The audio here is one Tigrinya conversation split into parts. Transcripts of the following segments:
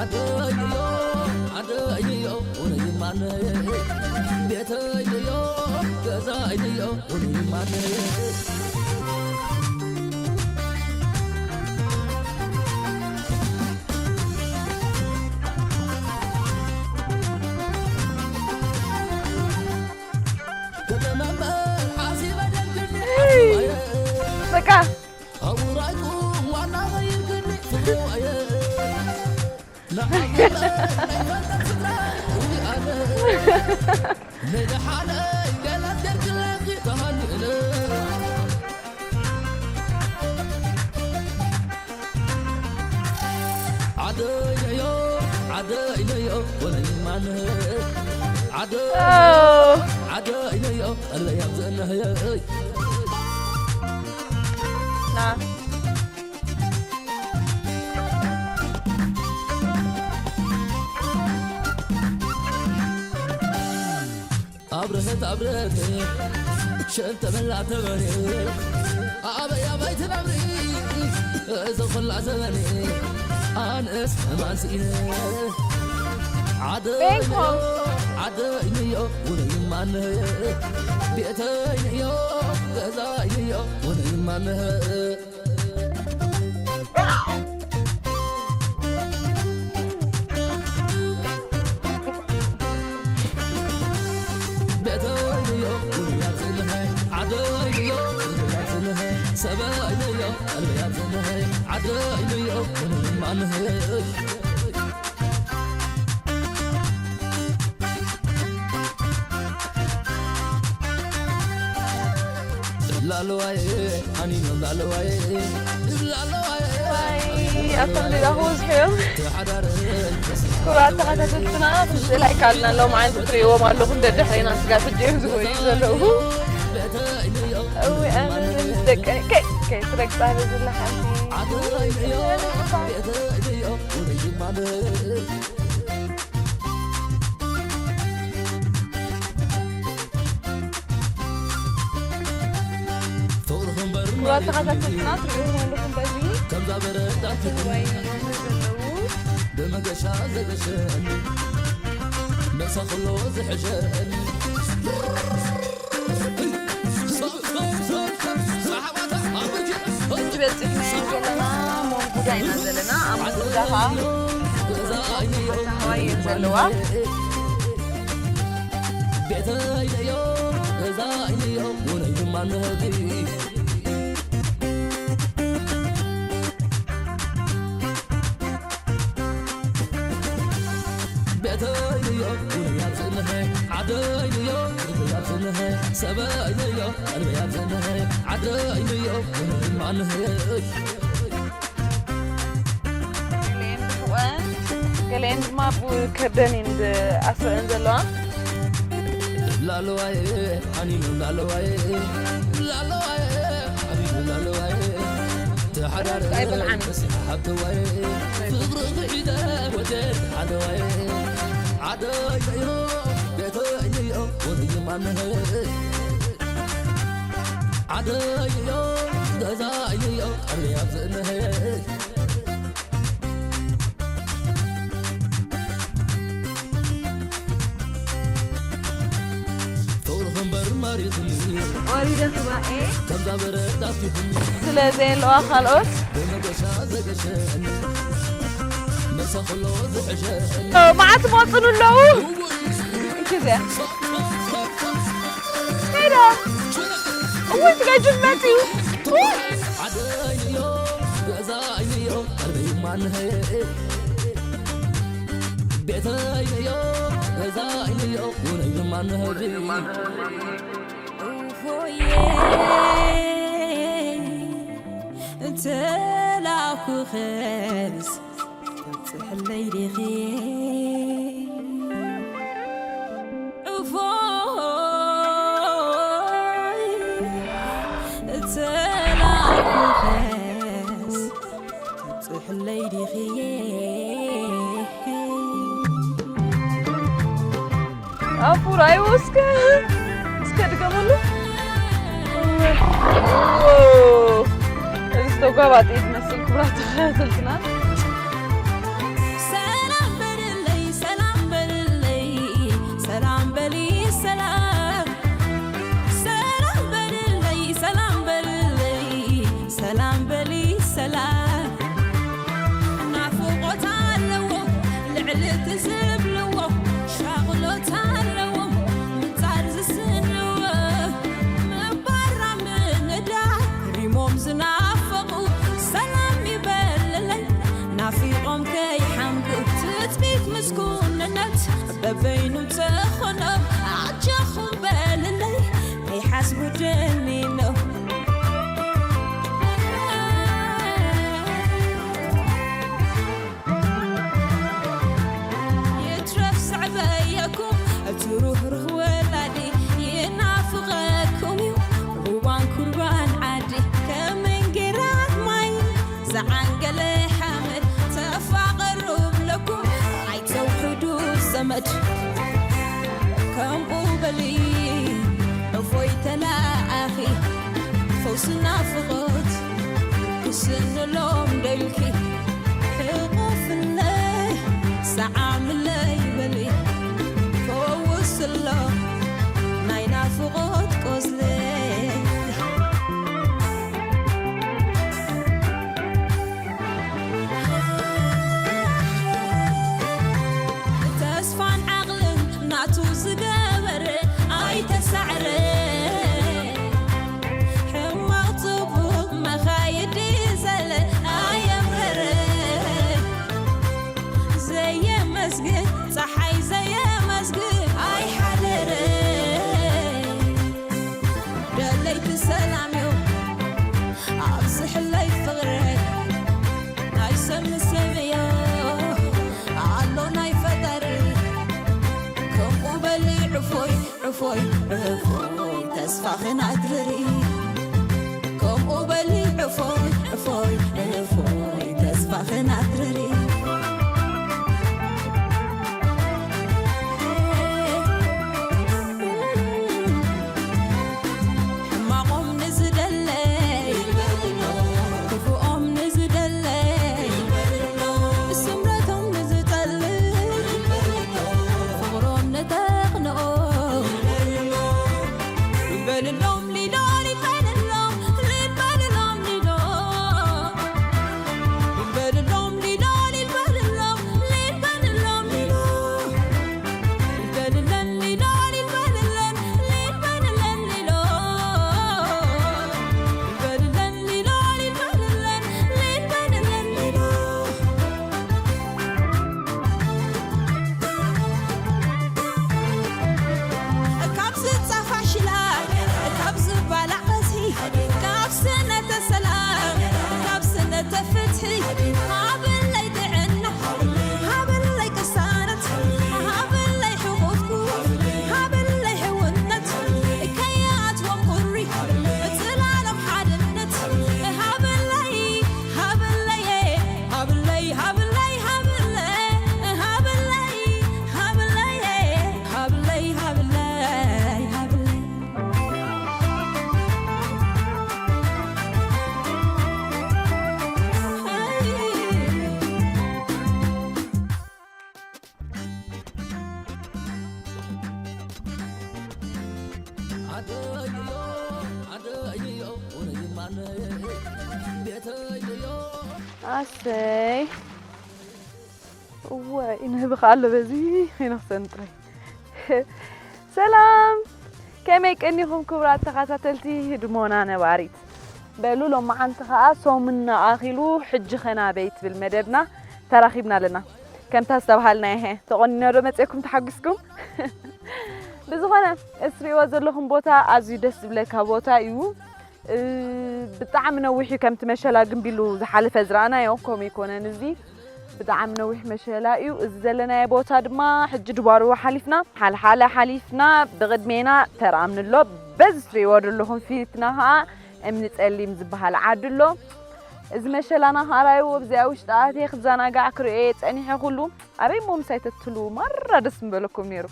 ዓደይዮ ዓደይዮ ውነይ ማነይ ቤተይዮ ገዛይዮ ውነይ ማነይ ከተማ እምበር ሓሲበ ደልክኒ ሓፍዋየ በቃ ኣውራይኩም ዋና ኸይርክኒ ፍቕዋየ ንዓመለ ናይ ፈለግ ፍቕራይ ውኣነ ንደሓነይ ገላት ገርግለኺ ተሃንእነ ዓደይነዮ ዓደይነዮ ወለይማነ ዓደይነዮ ዓደይነዮ ቀለያብ ዘእነህየይ ና ኣብረሀት ኣብረሀት ሸንተመላ ተበሬ ኣበይ ኣበይ ትነብሪ እዚ ኹላ ዘበኔ ኣነስ እማን ስኢነ ዓደይነዮ ቤንኮም ዓደይነዮ ውነይ ማነየ ቤተይነዮ ገዛይነዮ ውነይ ማነየ ላለዋየ ኣኒኖም ላለዋየ ላለዋየ ኣቶም ዲዳ ክብዝሑ እዮም ክቡራት ተኸታተልትና ብስእላይ ካልና ኣለዉ መዓልቲ ትርእይዎም ኣለኹም ደድሕሬና ስጋ ፍጀዮም ዝጎዩ ዘለዉ እዊ ኣነ ምስ ደቀ ከይትረግፃ በዝላ ሓንቲ ክቡራት ተኸታተልትና ትርእይዎም ኣለኹም በዚ እዋይ ዘለዉ ብመገሻ ዘገሸኒ መሳ ኩሎ ዝሕሸኒ ሕጂ በፂሕና ዘለና መንጉዳ ኢና ዘለና ኣብ መንጉዳ ከዓ ሓዋይ እየን ዘለዋ ቤተይነዮ ገዛይነዮ ውነይ ድማ ምህርቲ ቤተይንዮ ውንያት ዝንሀ ዓደይንዮ ውንያት ዝንሀ ሰበይንዮ ዕልብያት ዝንሀ ዓደይንዮ ውንማንህ ገሊአን ድማ ብከብደን እየን ዝኣስረአን ዘለዋ ላለዋይ ሓኒኑ ላለዋይ ላለዋይ ሓኒኑ ላለዋይ ተሓዳረ ኣይበልዓን። ሓብተዋይ ፍቕሪ ክሒደ ወደ ሓደዋይ ዓደይዮ ቤተይዮ ወንድማንህ ዓደይዮ ገዛይዮ ቀልያብ ዝእንህ ፍቕርኽን በርማሪኽኒ ወሪደ ሱባኤ ከምዛ በረድ ኣስቲኽኒ ስለ ዘየለዋ ካልኦት ብመገሻ ዘገሸኒ መሳ ኩሎ ዝሕሸኒ መዓት መፅኑ ኣለዉ እንክዚያ ሄዳ እወይ ትጋጅብ መፅዩ ዓደይዮ ገዛይዮ ቀልበይ ማንሀ ቤተይዮ ገዛይዮ ውነይ ማንሀ ሆየ ተላኩኸስ ተብፅሕለይ ዲኺ ዕፎይ ተላኩኸስ ተብፅሕለይ ዲኺ ኣፉር ኣይወስከ እስከ ድገመሉ እዚ ዝተጓባጠ ትመስል ክቡራት ተኸታተልትና በበይኑ ተኾኖ ኣጃኹም በልለይ ከይሓስቡ ደኒኖ። ይትረፍ ስዕበየኩም እቲ ሩህሩህ ወላዲ ይናፍቐኩም እዩ ሩባን ኩርባን ዓዲ ከም እንጌራ ማይ ዝዓንገለ ሓመድ ተፋቐሩ ብለኩም ኣይተውሕዱ ዘመድ ከምኡ በሊ እፎይ ተላኣኺ ፈውሲ ናፍቖት ክስንሎም ደልኪ ሕቑፍለይ ሰዓምለይ በሊ ፈውስሎ ናይ ናፍቖት ቆስለይ። ተስፋን ዓቕልን ናቱ ዝገበረ ኣይተሳዕረ ሕማቕ ጽቡቕ መኻየዲ ዘለ ኣየምረረ ዘየመስግን ፀሓይ ዘየመስግን ኣይሓደረ ደለይቲ ሰላም እዩ ኣብዝሕለይ ፍቕረይ ናይ ሰብ ንሰብ እዮ ኣሎ ናይ ፈጣሪ ከምኡ በሊ ዕፎይ ዕፎይ ዕፎይ ተስፋኽን ኣትርሪ ከምኡ በሊ ዕፎይ ዕፎይ ዕፎይ ተስፋኽን ኣትርሪ ሕማቖም ንዝደለይ ክፉኦም ንዝደለይ ስምረቶም ንዝጠልብ ፍቕሮም ንተቕንኦ በልሎም ሊዶ ሊበልሎም ሊበልሎም ሊዶ ሊበልሎም ሊዶ ሊበልሎም ሊበልሎም ሊዶ ካብ ዝጻፋ ሽላ ካብ ዝባላዕ ቀስሒ ካብ ስነተ ሰላም ካብ ስነተ ፍትሒ ሃበለይ ጥዕና ሃበለይ ቅሳነት ሃበለይ ሕቑፍኩ ሃበለይ ሕውነት ከይኣትዎም ቁሪ ጽላሎም ሓድነት ሃበለይ ሃበለይ ሃበለይ ሃበለይ ሃበለይ ሃበለይ ሃበለይ ሃበለይ ሃበለይ ሃበለይ ኣሰይ እወ ይንህብኻ ኣሎ በዚ ሄኖክ ሰንጥረይ ሰላም ከመይ ቀኒኹም ክቡራት ተኸታተልቲ ህድሞና ነባሪት በሉ ሎማዓንቲ ኸዓ ሶምና ኣኺሉ ሕጂ ኸናበይ ትብል መደብና ተራኺብና ኣለና ከምታ ዝተብሃልናዮ ሀ ተቖኒነ ዶ መፅእኩም ተሓጒስኩም ብዝኾነ እትሪእዎ ዘለኹም ቦታ ኣዝዩ ደስ ዝብለካ ቦታ እዩ ብጣዕሚ ነዊሕ እዩ ከምቲ መሸላ ግንቢሉ ዝሓለፈ ዝረኣናዮ ከምኡ ይኮነን እዚ ብጣዕሚ ነዊሕ መሸላ እዩ እዚ ዘለናዮ ቦታ ድማ ሕጂ ድባሩ ሓሊፍና ሓልሓለ ሓሊፍና ብቕድሜና ተራእምኒ ኣሎ በዚ ትሪእዎ ዘለኹም ፊትና ከዓ እምኒ ፀሊም ዝበሃል ዓዲ ኣሎ እዚ መሸላና ከዓ ራይዎ ኣብዚኣ ውሽጢ ኣትየ ክዘናጋዕ ክርእዮ እየ ፀኒሐ ኩሉ ኣበይ እሞ ምሳይ ተትህልዉ ማራ ደስ ምበለኩም ነይሩ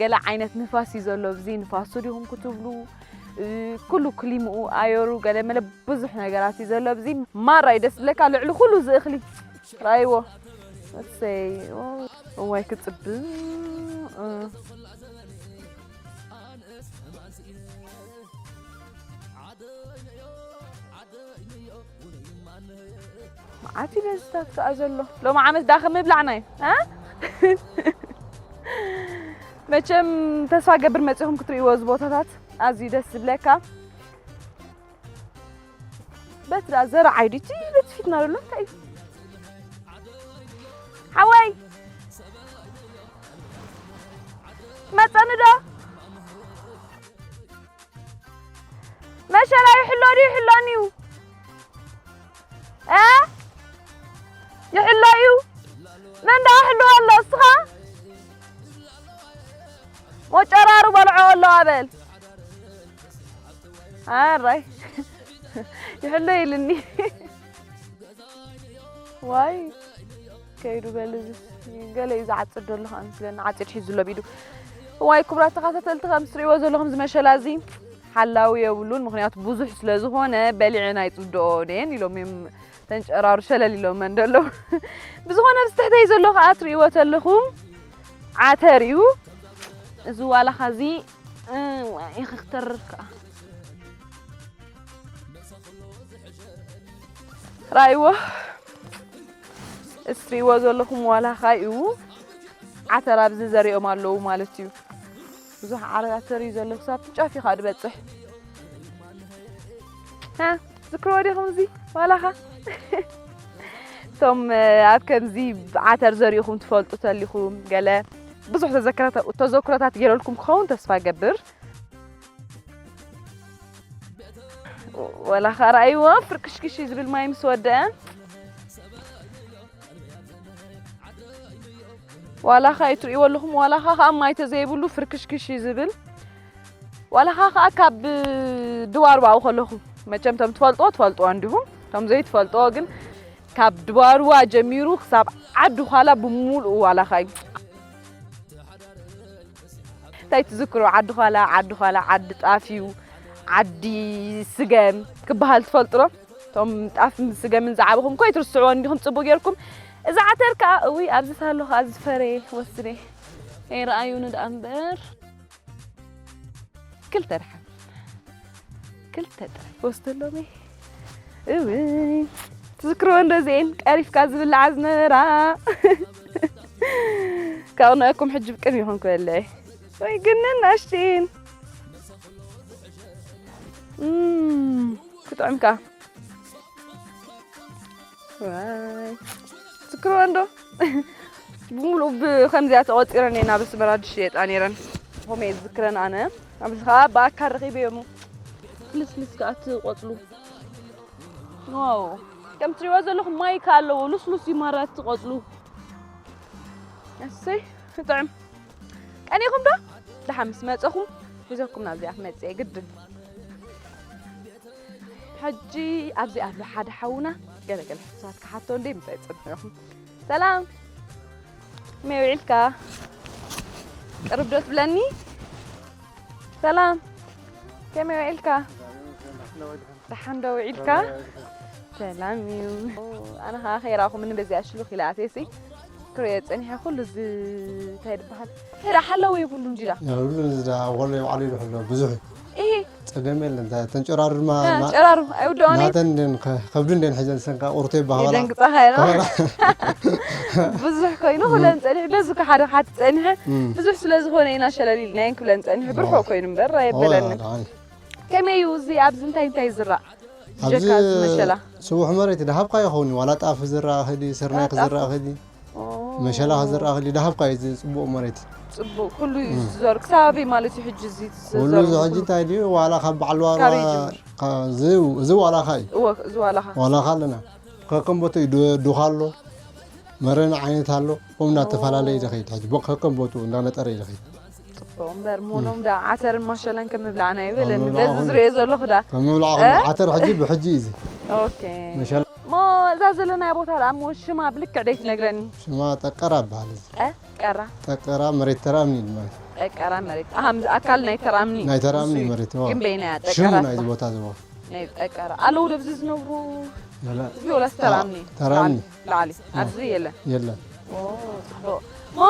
ገለ ዓይነት ንፋስ እዩ ዘሎ ኣብዚ ንፋሱ ዲኹም ክትብሉ ኩሉ ክሊምኡ ኣየሩ ገለ መለ ብዙሕ ነገራት እዩ ዘሎ ኣብዚ ማራ እዩ ደስ ዝብለካ ልዕሊ ኩሉ እዚ እኽሊ ራይዎ እሰይ እዋይ ክፅብቅ መዓት እዩ በዝታት ከዓ ዘሎ ሎም ዓመት ዳኸ ምብላዕና እዩ መቸም ተስፋ ገብር መፂኹም ክትርእይዎ እዚ ቦታታት ኣዝዩ ደስ ዝብለካ በቲ ደኣ ዘርዓይ ድዩ እቲ በቲ ፊትና ዘሎ እንታይ እዩ ሓወይ መጸኒ ዶ? መሸላ ይሕሎ ድዩ ይሕሎኒ እዩ? እ? ይሕሎ እዩ? መን ደኣ ይሕልዎ ኣሎ? እስኻ? ሞጨራሩ በልዖ ኣሎ ኣበል። ኣራይ። ይሕሎ ኢልኒ። ዋይ። ከይዱ በል እዚ። ገለ እዩ ዝዓጽድ ዘሎ ከኣ ምስለና ዓጺድ ሒዙ ኣሎ ብኢዱ። እዋይ ክቡራት ተኸታተልቲ፣ ከም ትሪእዎ ዘለኹም እዚ መሸላ እዚ ሓላዊ የብሉን፣ ምኽንያቱ ብዙሕ ስለ ዝኾነ በሊዐን ኣይጽድኦን እየን ኢሎም እዮም ተንጨራሩ ሸለል ኢሎም እንደለዉ። ብዝኾነ ኣብዚ ትሕተይ ዘሎ ከኣ ትሪእዎ ተለኹም ዓተር እዩ። እዚ ዋላኻ እዚ፣ እ፣ ዋይ፣ ይኽተርር ከኣ። ራእይዎ፣ እትሪእዎ ዘለኹም ዋላኻ እዩ። ዓተር ኣብዚ ዘሪኦም ኣለዉ ማለት እዩ። ብዙሕ ዓረ-፣ ዓተር እዩ ዘሎ፣ ክሳብ ጫፍ እዩ ከኣ ዝበጽሕ። ሃ፣ ትዝክርዎ ዲኹም እዚ ዋላኻ? እቶም፣ እ፣ ኣብ ከምዚ ዓተር ዘሪእኹም ትፈልጡ ተሊኹም፣ ገለ ብዙሕ ተዘክረታ-፣ ተዘክሮታት ገይረልኩም ክኸውን ተስፋ ገብር። ዋላኻ ረኣይዎ፣ ፍርክሽክሽ እዩ ዝብል ማይ ምስ ወደአ። ዋላኻ እዩ ትርእይዎ ኣለኹም፣ ዋላኻ ኸኣ ማይ ተዘይብሉ ፍርክሽክሽ እዩ ዝብል። ዋላኻ ኸኣ ካብ ድባርባኡ ከለኹም፣ መቸም እቶም ትፈልጥዎ ትፈልጥዎ እንዲኹም፣ እቶም ዘይትፈልጥዎ ግን ካብ ድባርዋ ጀሚሩ ክሳብ ዓዲ ዃላ ብምሉኡ ዋላኻ እዩ። እንታይ ትዝክሩ? ዓዲ ዃላ፣ ዓዲ ዃላ፣ ዓዲ ጣፍ እዩ፣ ዓዲ ስገም ክበሃል ትፈልጡ ዶ? እቶም ጣፍ ስገምን ዝዓበኹም እኮ ኣይትርስዕዎ እንዲኹም ጽቡቕ ጌርኩም። እዚ ዓተር ከኣ፣ እውይ፣ ኣብዚ ሳሎ ከኣ ዝፈረየ ወስደ። ኣይረኣዩኒ ደኣ እምበር። ክልተ ደሓን። ክልተ ጥራይ ክወስደሎም እየ። እውይ፣ ትዝክርዎ እንዶ እዚኤን ቀሪፍካ ዝብልዓ ዝነበራ። ከቕንአኩም ሕጂ ብቅድሚኹም ክበልዕ እየ። ወይ ግን ንኣሽቲን። እም፣ ክጥዕም ከኣ። ዋይ። ትዝክርዎ እንዶ? ብምሉኡ ብኸምዚኣ ተቖጺረን እየን ኣብ ኣስመራ ዝሽየጣ ነይረን። ከምኡ እየ ዝዝክረን ኣነ። ኣብዚ ኸኣ ብኣካል ረኺበዮሞ። ልስልስ ከኣ ትቆጽሉ። ዋው። ከም ትሪእዎ ዘለኹም ማይ ከኣ ኣለዎ። ልስሉስ እዩ ማራ ትቆጽሉ። እሰይ፣ ይጥዕም። ቀኒኹም ዶ? ደሓን ምስ መጸኹም ሒዘኩም ናብዚኣ ክመጽእ እየ ግድን። ሕጂ ኣብዚ ኣሎ ሓደ ሓውና ገለ ገለ ሕቶታት ክሓቶ እንደ ምሳይ ጽንሑ ኢኹም። ሰላም። ከመይ ውዒልካ? ቅርብ ዶ ትብለኒ? ሰላም። ከመይ ውዒልካ? ደሓን ዶ ውዒልካ? ሰላም እዩ። ኣነ ኸኣ ከይራኹምኒ በዚኣ ሽሉኽ ኢለ ኣትየሲ። ክርእዮ ጸኒሐ ኩሉ እዚ እንታይ ድበሃል? ሕራ ሓለዊ የብሉን ዲዳ? የብሉን፣ እዚ ደኣ ወሎ ይባዕሉ ይብሕሎ ብዙሕ እዩ። እሂ። ጸገም የለን፣ እንታይ ተንጨራሩ ድማ እ፣ ማ-፣ ጨራሩ፣ ኣይውድኦን እዩ። ናተን እንደን ከ-፣ ከብዱ እንደን ሒዘን ሰንካ ቁርቶ ይባሃላ። የደንግጻኻ እየን። ከበላ። ብዙሕ ኮይኑ ኩለን ጸኒሑ፣ በዚ እኮ ሓደ ሓደ ጸኒሐ። እም። ብዙሕ ስለ ዝኾነ ኢና ሸለል ኢልናየን ክብለን ጸኒሑ። ብርኮ ዋ። ኮይኑ እምበር ዋ፣ ኣይበለንን። ደሓን። ከመይ እዩ እዚ ኣብዚ እንታይ እንታይ ይዝራእ? ኣብዚ ጀካ እዚ መሸላ? ስቡሕ መሬት ደሃብካ ይኸውን፣ ዋላ ጣፍ ዝራእ ክዲ፣ ስርናይ ጣፍ። ክዝራእ ክዲ፣ ኦ። መሸላ ክዝራእ ክዲ፣ ደሃብካ እዩ እዚ ጽቡቕ መሬት። ጽቡቕ፣ ኩሉ እዩ እም። ዝዘር-፣ ክሳብ ኣበይ ማለት እዩ ሕጂ እዚ ኩሉ ዝዘርኡ እዚ ሕጂ ኩሉ? እንታይ ድዩ፣ ዋላ ካብ በዓል ዋራ፣ ካበይ ይጅምር? ካብ እዚ፣ እዚ ዋላኻ እዩ። እወ፣ እዚ ዋላኻ። ዋላኻ ኣለና። ከከም ቦትኡ እዩ፣ ዱ-፣ ዱኻ ኣሎ፣ መረን ዓይነት ኣሎ፣ ከምኡ እናተፈላለየ እዩ ዝኸይድ። ሕጂ ቦ-፣ ከከም ቦትኡ እንዳነጠረ እዩ ዝኸይድ። ጽቡቕ እምበር፣ እም። ሞኖም ደኣ ዓተርን ማሸላን ከም ምብላዕና ይበለኒ። ከም ምብላዕ በዚ ኮይኑ። ዝርእዮ ዘለኹ ደኣ። ከም ምብላዕ እ? ኮይኑ። ዓተር ሕጂ ብሕጂ እዩ እዚ። ኦኬ። መሸላ። እሞ እዛ ዘለናያ ቦታ ደኣ እሞ ሽማ ብልክዕ ደይትነግረኒ? ሽማ ጠቀራ ይበሃል እዚ። ጠቀራ? ጠቀራ መሬት ተራምኒ ማለት እዩ። ጠቀራ መሬት። ኣሃ፣ ምስ ኣካል ናይ ተራምኒ። ናይ ተራምኒ ንሱ እዩ። መሬት፣ እዎ። ግን በይናያ ሽሙ ጠቀራ ናይዚ ትበሃል። ቦታ ዝዎ። ናይ ጠቀራ ኣለዉ ዶ ኣብዚ ዝነብሩ? የለ። እዚ ወላስ ተራምኒ? ተራምኒ። ላዕሊ፣ ላዕሊ። እ። ኣብዚ የለን። የለን። ኦ፣ ጽቡቕ። ሞ፣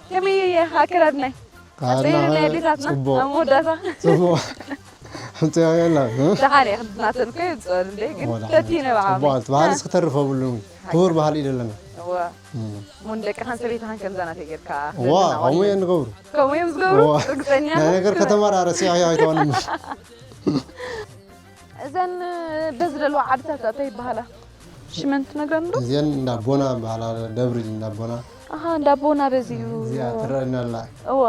ከመይ እየ ኣከዳድናይ? ኣከዳድና ቀጽለና ኣዴታትና ጽቡቕ። ኣብ መወዳእታ። ጽቡቕ። ሕቶ የለን፣ እ? ደሓን እየ፣ ክድናተን እኮ ይብጽኦን እንደ፣ ግን ኦ፣ ደሓን። ፈቲነ ብዓቕመይ። ጽቡቕ፣ እቲ ባህልስ እ። ክተርፍ የብሉን። ሓቂ። ክቡር ባህሊ እዩ ዘለና። እወ። እ። ሞ ንደቅኻን ሰበይትኻን ከምዛ ናተይ ጌርካ እዋ፣ ክደና ከምኡ ቆንጆ። እዮም ዝገብሩ። ከምኡ እዮም ዝገብሩ? እዋ። ርግጸኛ ናይ ኢኻ? ነገር ከተማ ደኣ ረሲዕካዮ ኣይትኾንን። እዘን በዚ ዘለዋ ዓድታት እንታይ ይበሃላ? ሽመን ትነግረኒ ዶ? እዚአን እንዳ ቦና ይበሃላ፣ ደብሪ እንዳ ቦና። ኣሃ፣ እንዳ ቦና በዚ እዩ። እዚኣ ትረአየና ኣላ። እወ።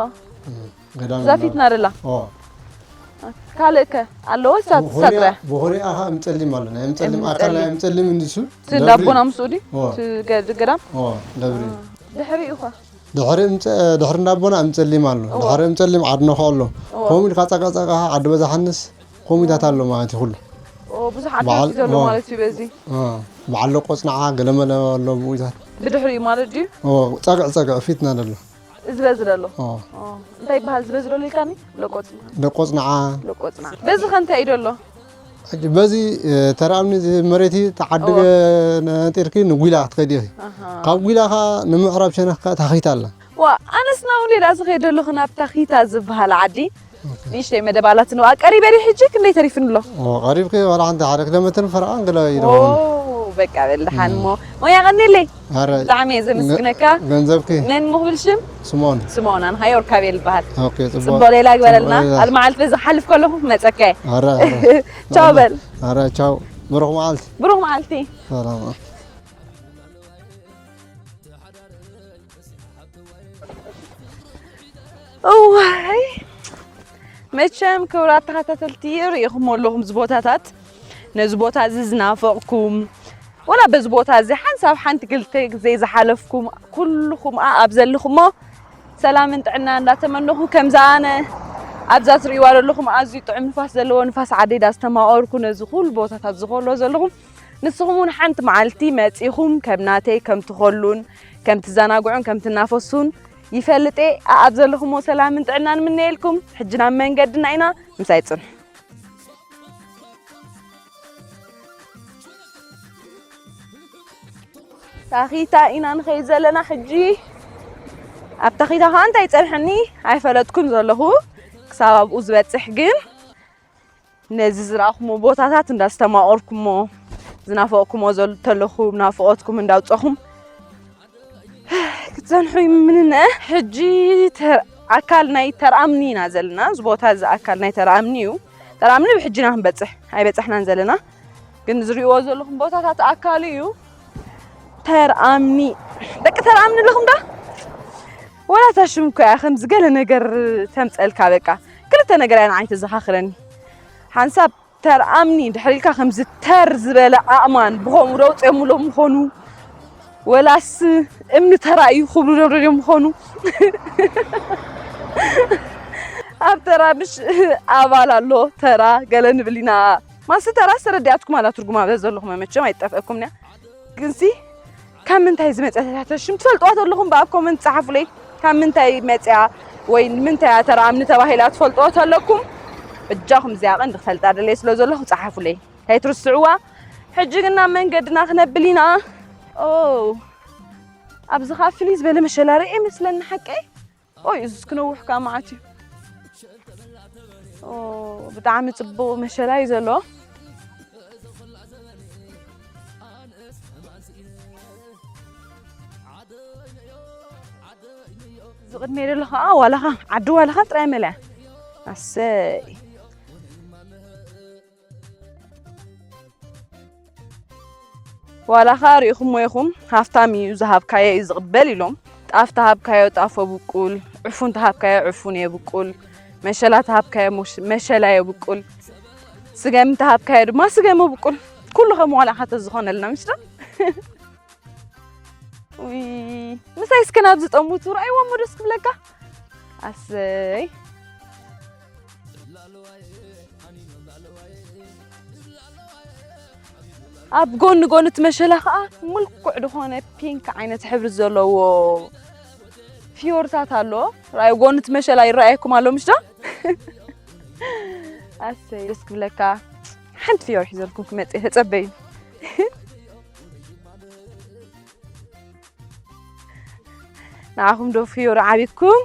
ገዳም እዛ ፊትና ደላ። ካልእ ከ ኣለዎ? ሳት ሳጥረ። ብኾሪያ ኸዓ እምጸሊም ኣሎ። ናይ እምጸሊም ኣካል ናይ እምጸሊም እንዲሱ። እቲ እንዳቦና ምስኡ ድዩ? እቲ ገ-፣ ገዳም? ደብሪ። ድሕሪኡ ኸ? ድሕሪ እምጸ-፣ ድሕሪ እንዳቦና እምጸሊም ኣሎ። ድሕሪ እምጸሊም ዓድኖ ኸ ኣሎ። ከምኡ ኢልካ ጸቃ ጸቃ ዓዲ በዛሓንስ ኮሚታት ኣሎ ማለት እዩ ኩሉ። ብዙሕ ኣትክልቲ ዘሎ ማለት እዩ በዚ። በዓል ለቆጽንዓ ገለመለ ኣሎ ብኡታት። ብድሕሪኡ ማለት ድዩ? ጸግዕ ጸግዕ ፊትና ዘሎ። እዚ በዚ ዘሎ? እንታይ ይበሃል እዚ በዚ ዘሎ ኢልካኒ? ለቆጽንዓ። ለቆጽንዓ። በዚ ከ እንታይ እዩ ዘሎ? ሕጂ በዚ ተራእምኒ እዚ መሬት እዩ ተዓዲ ነጢርኪ ንጒላ ክትኸዲ ኢኺ። ካብ ጒላ ኸዓ ንምዕራብ ሸነኽ ኸዓ ታኺታ ኣላ። ዋ ኣነስ ናብኡ ሌላ ዝኸይድ ዘለኹ ናብ ታኺታ ዝበሃል ዓዲ። ንእሽተይ መደብ ኣላትኒ። ዋ ቀሪበ ድዩ ሕጂ ክንደይ ተሪፍኒ ኣሎ? ኦ፣ ቀሪብኪ ዋላ ሓንቲ ሓደ ኪሎ ሜትር ፈረቓን ገለ ይኸውን። ኦ፣ በቃ በል ደሓን እሞ። ሞያ ቀኒለይ። ኣረ፣ ብጣዕሚ እየ ዘመስግነካ። ገንዘብኪ? መን ምኽብል ሽም? ስምኦን። ስምኦን፣ ኣነ ኸኣ ዮርካቤል ይበሃል። ኦኬ፣ ጽቡቕ። ጽቡቕ ሌላ ግበረልና። ጽቡቕ ሌላ። ኣብ መዓልቲ በዚ ክሓልፍ ከለኹ ክመጸካ እየ። ኣረ፣ ኣረ። ቻው በል። ኣረ፣ ቻው። ብሩኽ መዓልቲ። ብሩኽ መዓልቲ። ሰላም። እዋይ መቸም ክቡራት ተኸታተልቲ ርኢኹሞ ኣለኹም እዚ ቦታታት። ነዚ ቦታ እዚ ዝናፈቕኩም ወላ በዚ ቦታ እዚ ሓንሳብ ሓንቲ ክልተ ግዜ ዝሓለፍኩም ኩልኹም ኣብ ዘለኹሞ ሰላምን ጥዕና እንዳተመነኹ ከምዛ ኣነ ኣብዛ ትርእይዋ ዘለኹም ኣዝዩ ጥዑም ንፋስ ዘለዎ ንፋስ ዓደይ ዳስተማቐርኩ ነዚ ኩሉ ቦታታት ዝኸሎ ዘለኹም ንስኹም እውን ሓንቲ መዓልቲ መጺኹም ከም ናተይ ከም ትኸሉን ከም ትዘናግዑን ከም ትናፈሱን ይፈልጥ እየ። ኣኣብ ዘለኹሞ ሰላምን ጥዕናን ንምነየልኩም። ሕጂ ናብ መንገድና ኢና፣ ምሳይ ጽንሑ። ታኺታ ኢና ንኸይድ ዘለና ሕጂ። ኣብ ታኺታ ኸኣ እንታይ ይጸንሐኒ ኣይፈለጥኩን ዘለኹ። ክሳብ ኣብኡ ዝበጽሕ ግን ነዚ ዝረኣኹሞ ቦታታት እንዳስተማቐርኩሞ፣ ዝናፈቕኩሞ ዘል-፣ ተለኹም፣ ናፍቖትኩም እንዳውጸኹም ክትጸንሑ ይምነ። ሕጂ ተር-፣ ኣካል ናይ ተርኣምኒ ኢና ዘለና። እዚ ቦታ እዚ ኣካል ናይ ተርኣምኒ እዩ። ተርኣምኒ ብሕጂ ኢና ክንበጽሕ፣ ኣይበጻሕናን ዘለና። ግን ዝርእይዎ ዘለኹም ቦታታት ኣካሉ እዩ። ተርኣምኒ። ደቂ ተርኣምኒ ኣለኹም ዶ? ወላ እታ ሽም እኮ እያ ከምዚ ገለ ነገር ተምጸልካ በቃ። ክልተ ነገር እያ ንዓይ ተዘኻኽረኒ። ሓንሳብ ተርኣምኒ እንድሕር ኢልካ ከምዚ ተር ዝበለ ኣእማን ብኸምኡ ዶ ኣውጺኦምሎም ምኾኑ? ወላስ እምኒ ተራ እዩ ክብሉ ዶ ደልዮም ምኾኑ? ኣብ ተራ ምሽ ኣባል ኣሎ፣ ተራ ገለ ንብል ኢና። ማስ ተራ ዝተረዲኣትኩም ኣላ ትርጉማ በዚ ዘለኹም መቸም ኣይጠፍአኩምንያ። ግንሲ ካብ ምንታይ ዝመጸት እያ ተሽም ትፈልጥዋ ተለኹም ብኣብ ኮመንት ጸሓፉለይ። ካብ ምንታይ መጽያ ወይ ንምንታይ እያ ተራ እምኒ ተባሂላ ትፈልጥዎ ተለኩም በጃኹም እዚኣ ቀንዲ ክፈልጣ ደለየ ስለ ዘለኹ ጸሓፉለይ። ከይትርስዕዋ። ሕጂ ግን ናብ መንገድና ክነብል ኢና። ኦ፣ ኣብዚ ኸኣ ፍልይ ዝበለ መሸላ ርእየ መስለኒ ሓቀይ። ኦይ፣ እዙስ ክነውሕ ከኣ መዓት እዩ። ኦ፣ ብጣዕሚ ጽቡቕ መሸላ እዩ ዘሎ። እዚ ቅድመይ ዘሎ ኸኣ ዋላኻ ዓዲ ዋላኻ ጥራይ መለያ። ኣሰይ። ዋላ ኸኣ ርኢኹሞ ኢኹም፣ ሃፍታም እዩ፣ ዝሃብካዮ እዩ ዝቕበል ኢሎም። ጣፍ ተሃብካዮ ጣፍ የብቁል፣ ዕፉን ተሃብካዮ ዕፉን የብቁል፣ መሸላ ተሃብካዮ መሽ-፣ መሸላ የብቁል፣ ስገም ተሃብካዮ ድማ ስገም የብቁል። ኩሉ ከም ዋላኻ ተዝኾነልና ምሽ ዶ? ውይ፣ ምሳይ እስከ ናብዚ ጠሙቱ ረኣይዎ እሞ ደስ ክብለካ። ኣሰይ። ኣብ ጎኒ ጎኒ እቲ መሸላ ኸኣ ምልኩዕ ዝኾነ ፒንክ ዓይነት ሕብሪ ዘለዎ ፍዮርታት ኣሎ። ረኣዩ፣ ጎኒ እቲ መሸላ ይረኣየኩም ኣሎ፣ ምሽ ዶ? ኣሰይ፣ ደስ ክብለካ። ሓንቲ ፍዮር ሒዘልኩም ክመጽእ ተጸበዩ። ንዓኹም ዶ ፍዮሪ ዓቢኩም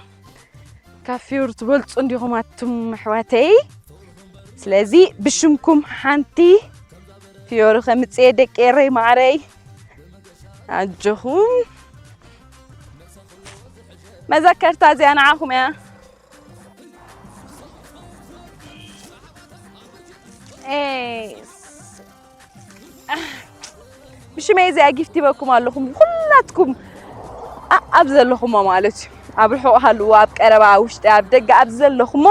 ካብ ፍዮሪ ትበልጹ እንዲኹም ኣቱም ኣሕዋተይ? ስለዚ ብሽምኩም ሓንቲ ፍዮሪ ከምጽኤ ደቂ ኤረይ ማዕረይ ኣጆኹም። መዘከርታ እዚኣ ንዓኹም እያ። ኤስ። ብሽመይ እዚኣ ጊፍት ሂበኩም ኣለኹም፣ ኩላትኩም ኣ-፣ ኣብ ዘለኹሞ ማለት እዩ። ኣብ ርሑቕ ሃልዎ፣ ኣብ ቀረባ፣ ኣብ ውሽጢ፣ ኣብ ደገ፣ ኣብ ዘለኹሞ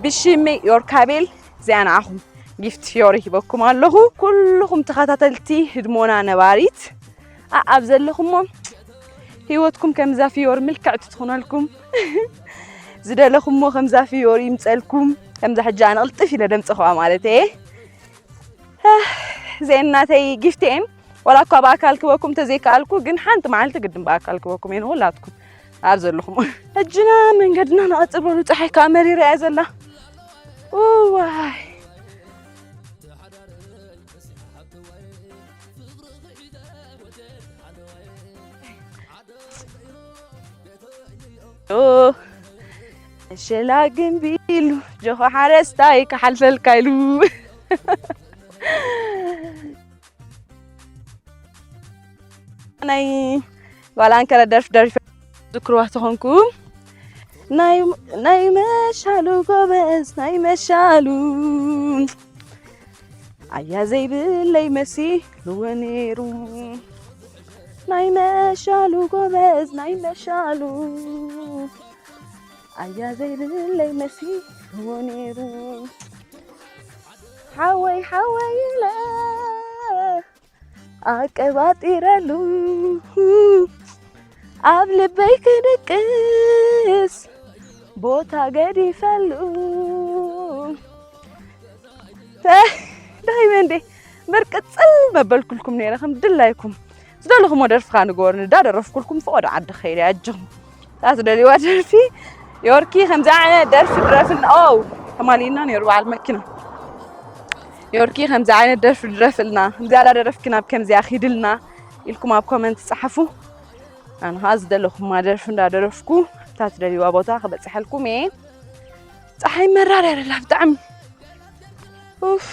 ብሽመይ ዮርካቤል እዚኣ ንዓኹም ጊፍት ዮሪ ሂበኩም ኣለኹ። ኩልኹም ተኸታተልቲ ህድሞና ነባሪት፣ ኣ-፣ ኣብ ዘለኹሞ ህይወትኩም ከምዛ ፍዮሪ ምልክዕቲ ትኹነልኩም። ዝደለኹሞ ከምዛ ፍዮሪ ይምጸልኩም። ከምዛ ሕጂ ኣነ ቅልጥፍ ኢለ ደምጽኽዋ ማለት እየ። ኣህ፣ ዜናተይ ጊፍት እየን። ዋላ እኳ ብኣካል ክበኩም ተዘይከኣልኩ፣ ግን ሓንቲ መዓልቲ ግድን ብኣካል ክበኩም እየ ንኹላትኩም ኣብ ዘለኹም። ሕጂና መንገድና ንቐጽል በሉ፣ ጸሓይ ከኣ መሪራ እያ ዘላ። እዋይ። ሸላ ግንቢ ኢሉ ጆኾ ሓረስታይ ክሓልፈልካ ኢሉ። ናይ ጓል ኣንከረ ደርፊ ደሪፈ ዝክርዋ ተኾንኩ። ናይ ናይ መሻሉ ጎበዝ ናይ መሻሉ ኣያ ዘይብለይ መሲልዎ ነይሩ። ናይ መሻሉ ጎበዝ ናይ መሻሉ ኣያ ዘይብለይ መሲልዎ ነይሩ። ሓወይ ሓወይ ኢለ ኣቀባጢረሉ ኣብ ልበይ ክድቅስ ቦታ ገዲፈሉ። ተ-፣ ዳይመንዴ እምበር ቅጽል መበልኩልኩም ነይረ ከም ድላይኩም። ዝደለኹሞ ደርፍኻ ንገሩኒ፣ እንዳደረፍኩልኩም ፈቐዶ ዓዲ ኸይደ ኣጆኹም። እታ ትደልይዋ ደርፊ ዮርኪ ከምዚ ዓይነት ደርፊ ድረፍልና። ኦ፣ ተማሊእና ነይሩ በዓል መኪና። ዮርኪ ከምዚ ዓይነት ደርፊ ድረፍልና፣ ከምዚኣ እንዳደረፍኪ ናብ ከምዚኣ ኺድልና ኢልኩም ኣብ ኮመንት ጸሓፉ። ኣነ ኸኣ ዝደለኹማ ደርፊ እንዳደረፍኩ እታ ትደልይዋ ቦታ ክበጽሐልኩም እየ። ጸሓይ መራር ያለላ ብጣዕሚ። ኡፍ።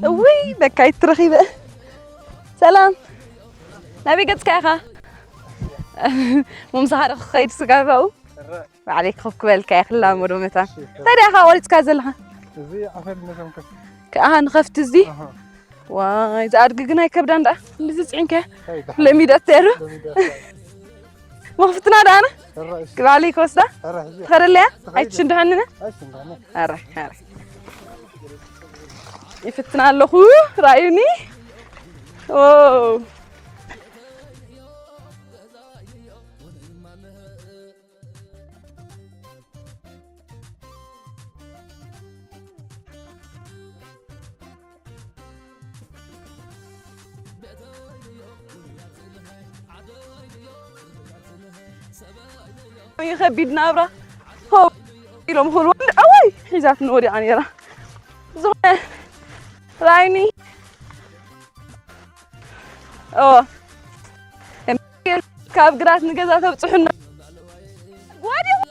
እውይ በካይት ትረኺበ። ሰላም። ናበይ ገጽካ ኢኻ? ምምሳኻ ዶ ክኸይድ ስጋባኡ? ባዕለይ ክኸብ ክበልካ እየ ክላመዶ መታን። እንታይ ደኣ ኢኻ ቆሪጽካ ዘለኻ? እዚ ዓፈር ነቶም ከፍ- ከኣ ንኸፍቲ እዚ? ኣሃ። ዋይ፣ እዛ ኣድጊ ግን ኣይከብዳን ደኣ። እንደዚ ጽዒንካያ? እንታይ ደኣ? ለሚዳቶ እያ ዶ? ለሚዳቶ እያ። መኽፍትና ደኣ ኣነ? እረ፣ እሺ። ክባለይ ክወስዳ? እረ፣ እሺ። ትኸደለያ? ትኸይድ። ኣይትሽንድሐንነ? ኣይትሽንድሐነ። ኣረ፣ ኣረ። ይፍትና ኣለኹ፣ ራእዩኒ። ኦ። ይኸቢድ ናብራ። ሆ ኢሎም ሆልወንድ ኣወይ ሒዛትኒ ወዲቓ ነይራ። ዝኾነ ራይኒ ኦ ካብ ግራት ንገዛ ተብጽሑና። ወዲቑ!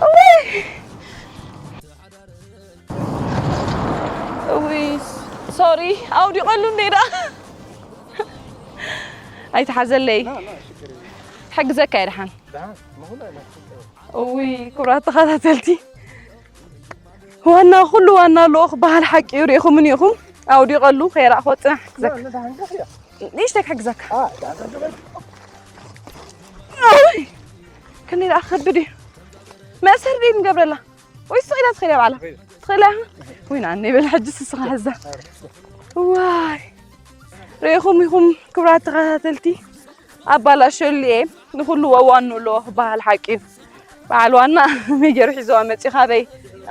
እውይ! እውይ፣ ሶሪ፣ ኣውዲቐሉ እንዴ ደኣ። ኣይትሓዘለይ። ና፣ ና፣ ሽግር የለም። ሕግዘካ እየ ደሓን። ደሓን፣ ምኹን ኣይነት። እውይ፣ ክቡራት ተኸታተልቲ፣ ዋና ኩሉ ዋና ኣለዎ ክበሃል ሓቂ እዩ። ርኢኹምን ኢኹም፣ ኣውዲቐሉ፣ ከይረኣኹዎ ጽናሕ ክዘካ። ና፣ ና፣ ደሓን፣ ደሓን እያ። ንእሽተይ ክሕግዘካ። ኣ፣ ደሓን፣ ደሓን፣ ደሓን። እውይ፣ ክንደይ ደኣ ክኸብድ እዩ። መእሰሪ ድዩ ንገብረላ? ወይ ስቕ ኢላ ትኽእል እያ ባዕላ። ትኽእል እያ? ወይ ንኣነይ በል ሕጂ ስስኻ ሕዛ። ዋይ። ርኢኹም ኢኹም ክቡራት ተኸታተልቲ፣ ኣባላሸሉ እየ። ንኹሉ ወዋኑ ኣለዎ ክበሃል ሓቂ እዩ። በዓል ዋና መይ ገይሩ ሒዝዋ መፂኡ ካበይ?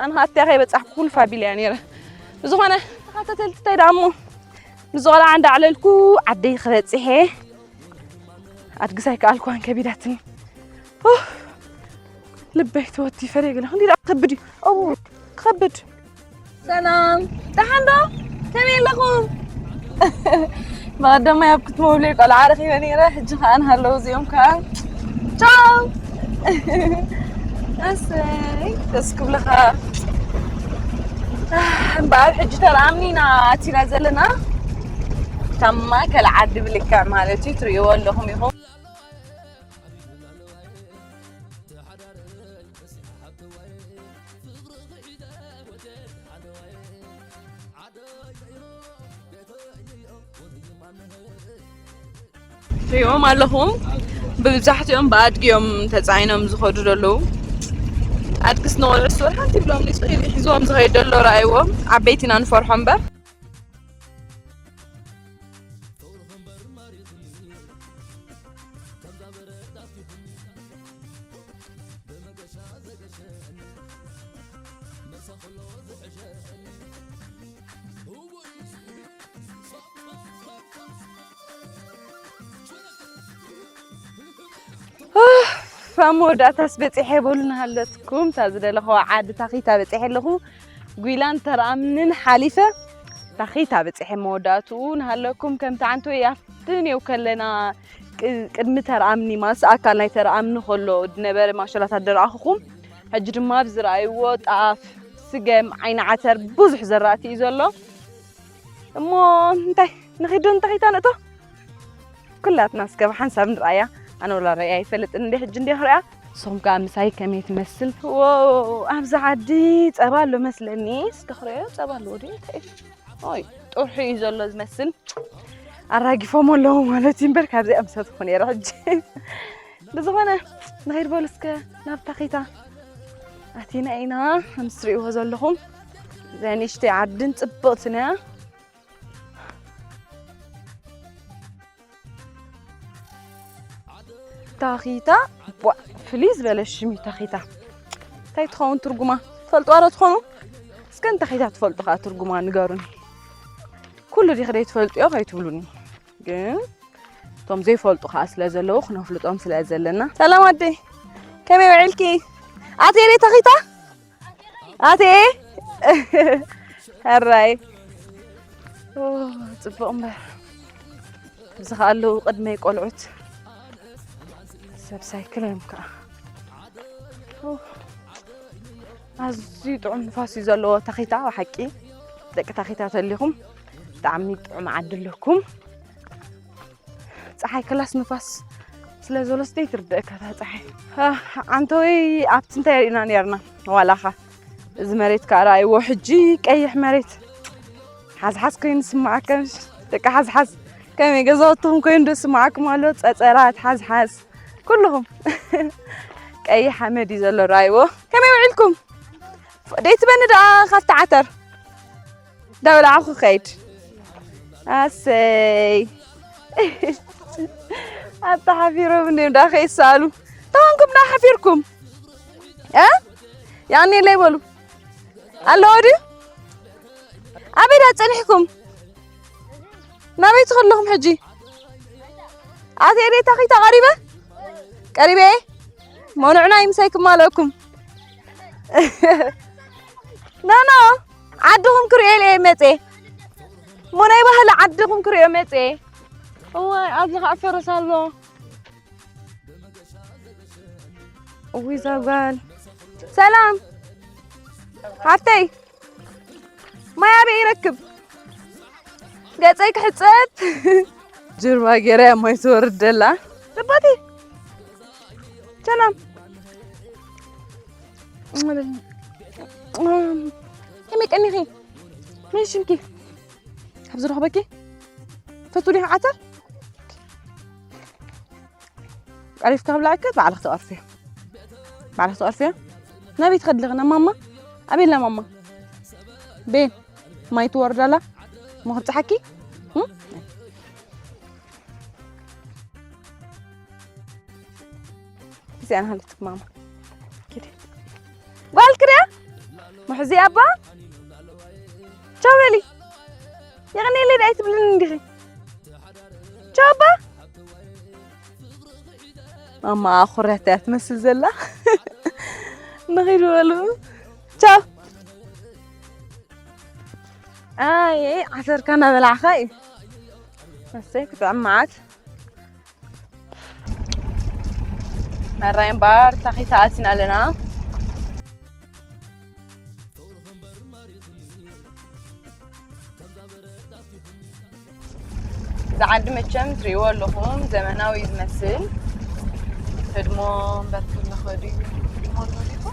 ኣነ ሃትያ ከይበፃሕኩ ኩሉ ፋቢል እያ ነይረ። ብዝኾነ ተኸታተልቲ እንታይ ደኣ እሞ፣ ንዝቖልዓ እንዳዕለልኩ ዓደይ ክበፅሕ እየ። ኣድግስ ኣይከኣልኩዋን ከቢዳትኒ። ኡፍ፣ ልበይ ተወቲፈ ደይ ገለ ክንዲ ደኣ ክኸብድ እዩ። ኣው፣ ክኸብድ። ሰላም፣ ደሓን ዶ? ከመይ ኣለኹም? ብቐደማይ ኣብ ክትመውለይ ቆልዓ ረኺበ ነይረ፣ ሕጂ ከኣ ንሃለዉ እዚኦም ከኣ። ቻው። እሰይ፣ ደስ ክብልኻ። እምበኣር ሕጂ ተረኣምኒ ኢና ኣቲና ዘለና። ካብ ማእከል ዓዲ ብልክዕ ማለት እዩ፣ ትርእይዎ ኣለኹም ኢኹም። ትሪእዎም ኣለኹም። ብብዛሕትኦም ብኣድጊ እዮም ተፃዒኖም ዝኸዱ ዘለዉ። ኣድግስ ንቆልዑ ስወር ሓንቲ ብሎም ንፅሒሉ ሒዝዎም ዝኸይድ ዘሎ ረኣይዎም። ዓበይቲ ኢና ንፈርሖ እምበር። ፋ መወዳእታስ በፂሐ በሉ ናሃለትኩም። እታ ዝደለኹዋ ዓዲ ታኺታ በፂሐ ኣለኹ። ጒላን ተርኣምንን ሓሊፈ ታኺታ በፂሐ መወዳእትኡ ናሃለኩም። ከምቲ ዓንተወይ ኣብቲ ኔው ከለና ቅ- ቅድሚ ተርኣምኒ ማስ ኣካል ናይ ተርኣምኒ ከሎ ዝነበረ ማሸላታት ደረኣኹኹም። ሕጂ ድማ ኣብ ዝረኣይዎ ጣፍ፣ ስገም፣ ዓይኒ ዓተር ብዙሕ ዘራእቲ እዩ ዘሎ። እሞ እንታይ ንኺዶ እንታይ ታነእቶ? ኩላትና እስከ ብሓንሳብ ንርኣያ። ኣነ ወላ ርኣያ ኣይፈልጥን እንደ ሕጂ እንደ ክሪኣ። ንስኹም ከኣ ምሳይ ከመይ ትመስል? ዎ ኣብዛ ዓዲ ጸባ ኣሎ መስለኒ። እስከ ክሪኦ ጸባ ኣለዎ ድዩ? እንታይ እዩ? ኦይ ጥርሑ እዩ ዘሎ ዝመስል። ኣራጊፎም ኣለዉ ማለት እዩ እምበር ካብዚኣ ምሰትኹ ነይረ ሕጂ። ብዝኾነ ንኸይድ በሉ እስከ ናብ ታኺታ ኣቲና ኢና። ከም ትሪእዎ ዘለኹም እዚኣ ንእሽተይ ዓድን ጽብቕትን እያ። ታኺታ ቧ ፍልይ ዝበለ ሽም እዩ ታኺታ። እንታይ ትኸውን ትርጉማ ትፈልጥዋ ዶ ትኾኑ? እስከ ንታኺታ ትፈልጡ ከዓ ትርጉማ ንገሩኒ። ኩሉ ዲኺ ደይ ትፈልጥዮ ከይትብሉኒ ግን እቶም ዘይፈልጡ ከዓ ስለ ዘለዉ ክነፍልጦም ስለ ዘለና። ሰላም ኣደይ ከመይ ውዒልኪ? ኣትየ ደይ ታኺታ ኣትየ ሕራይ ጽቡቕ እምበር ኣብዚ ከዓ ኣለዉ ቅድመይ ቆልዑት ሰብ ሳይክል እዮም ከዓ ኣዝዩ ጥዑም ንፋስ እዩ ዘለዎ ታኺታ ብሓቂ ደቂ ታኺታ ተሊኹም ብጣዕሚ ጥዑም ዓዲ ኣለኩም ፀሓይ ክላስ ንፋስ ስለ ዘሎ ስደይ ትርድእካ እታ ፀሓይ ዓንተወይ ኣብቲ እንታይ ርኢና ነርና ዋላኻ እዚ መሬት ከዓ ረኣይዎ ሕጂ ቀይሕ መሬት ሓዝሓዝ ኮይኑ ስማዓካ ደቂ ሓዝሓዝ ከመይ ገዛውትኹም ኮይኑ ዶ ስማዓኩም ኣሎ ፀፀራት ሓዝሓዝ ኩልኹም ቀይሕ ሓመድ እዩ ዘሎ ረኣይዎ ከመይ ውዒልኩም ደይትበኒ ደኣ ካብቲ ዓተር ዳብላዕኹ ኸይድ ኣሰይ ኣታ ሓፊሮም እንዲም ደኣ ከይሰኣሉ ተኾንኩም ደኣ ሓፊርኩም እ ያኔ ለይ በሉ ኣለዎ ድዩ ኣበይ ደኣ ጸኒሕኩም ናበይ ትኸለኹም ሕጂ ኣትየ ደይ ታኺታ ቀሪበ ቀሪበ እየ ሞንዕና ይምሳይ ክማለኩም ኖ ኖ ዓድኹም ክርእዮ ኢለ እየ መፅየ እሞ ናይ ባህሊ ዓድኹም ክርእዮ መፅየ እዋይ ኣብዚ ከዓ ፈረስ ኣሎ እውይ እዛ ጓል ሰላም ሓፍተይ ማይ ኣበይ ይረክብ ገፀይ ክሕፀብ ጅርባ ገይረ እያ ማይ ትወርድ ደላ ፅባቲ ሰላም ከመይ ቀኒኺ መን ሽምኪ ካብ ዝረኽበኪ ፈቱ ዲኻ ዓተር ቀሪፍካ ክብላዕከ ባዕልኽ ትቐርፍዮ ባዕልኽ ትቐርፍዮ ናበይ ትኸድልኺ ናብ ማማ ኣበይ ኣላ ማማ ቤን ማይ ትወርዳላ እሞ ክብፅሓኪ እዚኣ ናሃለትክ ማማ ኪዲ ጓል ክዳ ሙሕዚ ኣባ ቻው በሊ የቕኔለይ ዳይ ትብልኒ እንዲኺ ቻው ኣባ ማማ ኣኹርያት እያ ትመስል ዘላ ንኺድ በሉ ቻው ኣየ ዓሰርካ እናበላዕኻ እዩ መስተይ ክትዕም መዓት መራይ እምበኣር ታኺታ ኣቲና ኣለና እዚ ዓዲ መቸም ትሪእዎ ኣለኹም ዘመናዊ እዩ ዝመስል ህድሞ እምበር ክብለኸ ድዩ ህድሞ ኣሎ ዲኹ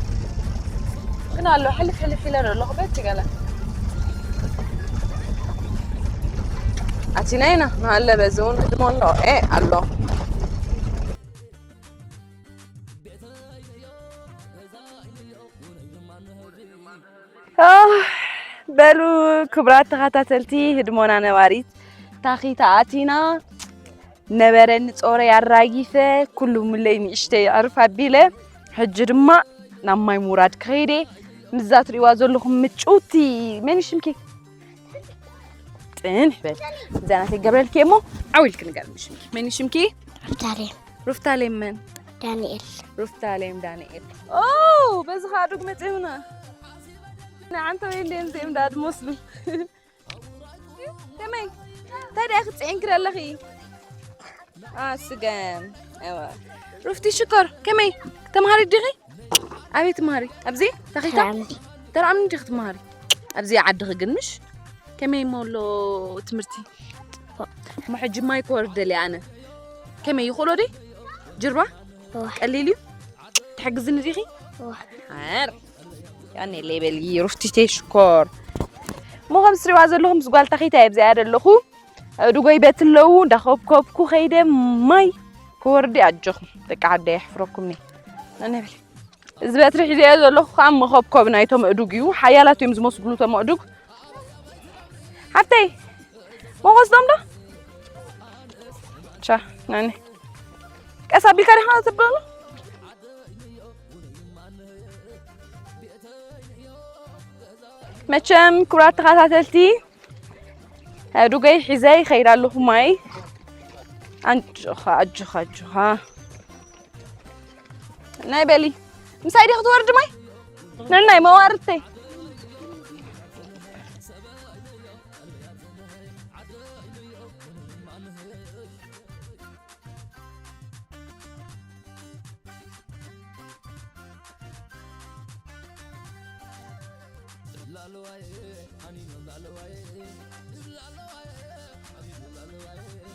ግን ኣሎ ሕልፍ ሕልፍ ኢለ ዶ ኣለኹ በቲ ገለ ኣቲ ሲናይና ናሃለ በዚ እውን ህድሞ ኣሎ። ኤ ኣሎ። ኣህ፣ በሉ ክቡራት ተኸታተልቲ ህድሞና ነባሪት ታኺታ ኣቲና ነበረኒ ጾረይ ኣራጊፈ ኩሉ ምለይ ንእሽተይ ዕርፍ ኣቢለ ሕጂ ድማ ናብ ማይ ምውራድ ክኸይደ ምዛ ትሪእዋ ዘለኹም ምጭውቲ መን እዩ ሽምኪ? ጽንሕ በል። እዛ ናተይ ገብረልኪ እሞ ዓው ኢልኪ ንገርኒ ሽምኪ። መን እዩ ሽምኪ? ሩፍታሌም። ሩፍታሌም መን? ዳንኤል። ሩፍታሌም ዳንኤል። ኦ፣ በዚ ኸኣ ዱግ መጺኡና። ንዓንተ ወይ እንዴ እዚኦም ደኣ ድመስሉ። ከመይ? እንታይ ደኣ ክትጽዒንኪ ዘለኺ? ኣስገም። እወ። ሩፍቲ ሽኮር፣ ከመይ? ተምሃሪ ዲኺ? ኣበይ ትምሃሪ? ኣብዚ? ታኺታ? ተራእምኒ። ተራእምኒ ዲኺ ትምሃሪ? ኣብዚ ዓድኺ ግን ምሽ? ከመይ እሞ ኣሎ ትምህርቲ? እሞ ሕጂ ማይ ክወርደለይ ኣነ። ከመይ ይኽእሎ ዲ? ጅርባ? እወ። ቀሊል እዩ? ትሕግዝኒ ዲኺ? እወ። ሓር። ያኔ ሌበል ሩፍቲቴ ሽኮር። እሞ ከም ትሪእዋ ዘለኹም ምስ ጓል ታኺታ እየ ኣብዚኣ ዘለኹ። ኣእዱጎይ በቲ ኣለዉ እንዳኸብከብኩ ከይደ ማይ ክወርድ ኣጆኹም ደቂ ዓደይ የሕፍረኩም እየ። ነነ በሊ። እዚ በትሪ ሒዘዮ ዘለኹ ከዓ መኸብከቢ ናይቶም ኣእዱግ እዩ። ሓያላት እዮም ዝመስሉ እቶም ኣእዱግ። ሓብተይ፣ መወስዶም ዶ? ቻ፣ ናኒ። ቀስ ኣቢልካ ዲኻ ትብሎ? መቸም ክቡራት ተኸታተልቲ፣ ኣእዱገይ ሒዘ ይኸይድ ኣለኹ ማይ። ኣጆኻ፣ ኣጆኻ፣ ኣጆኻ። ናይ በሊ። ምሳይ ዲኺ ትወርዲ ማይ? ነናይ መዋርድተይ።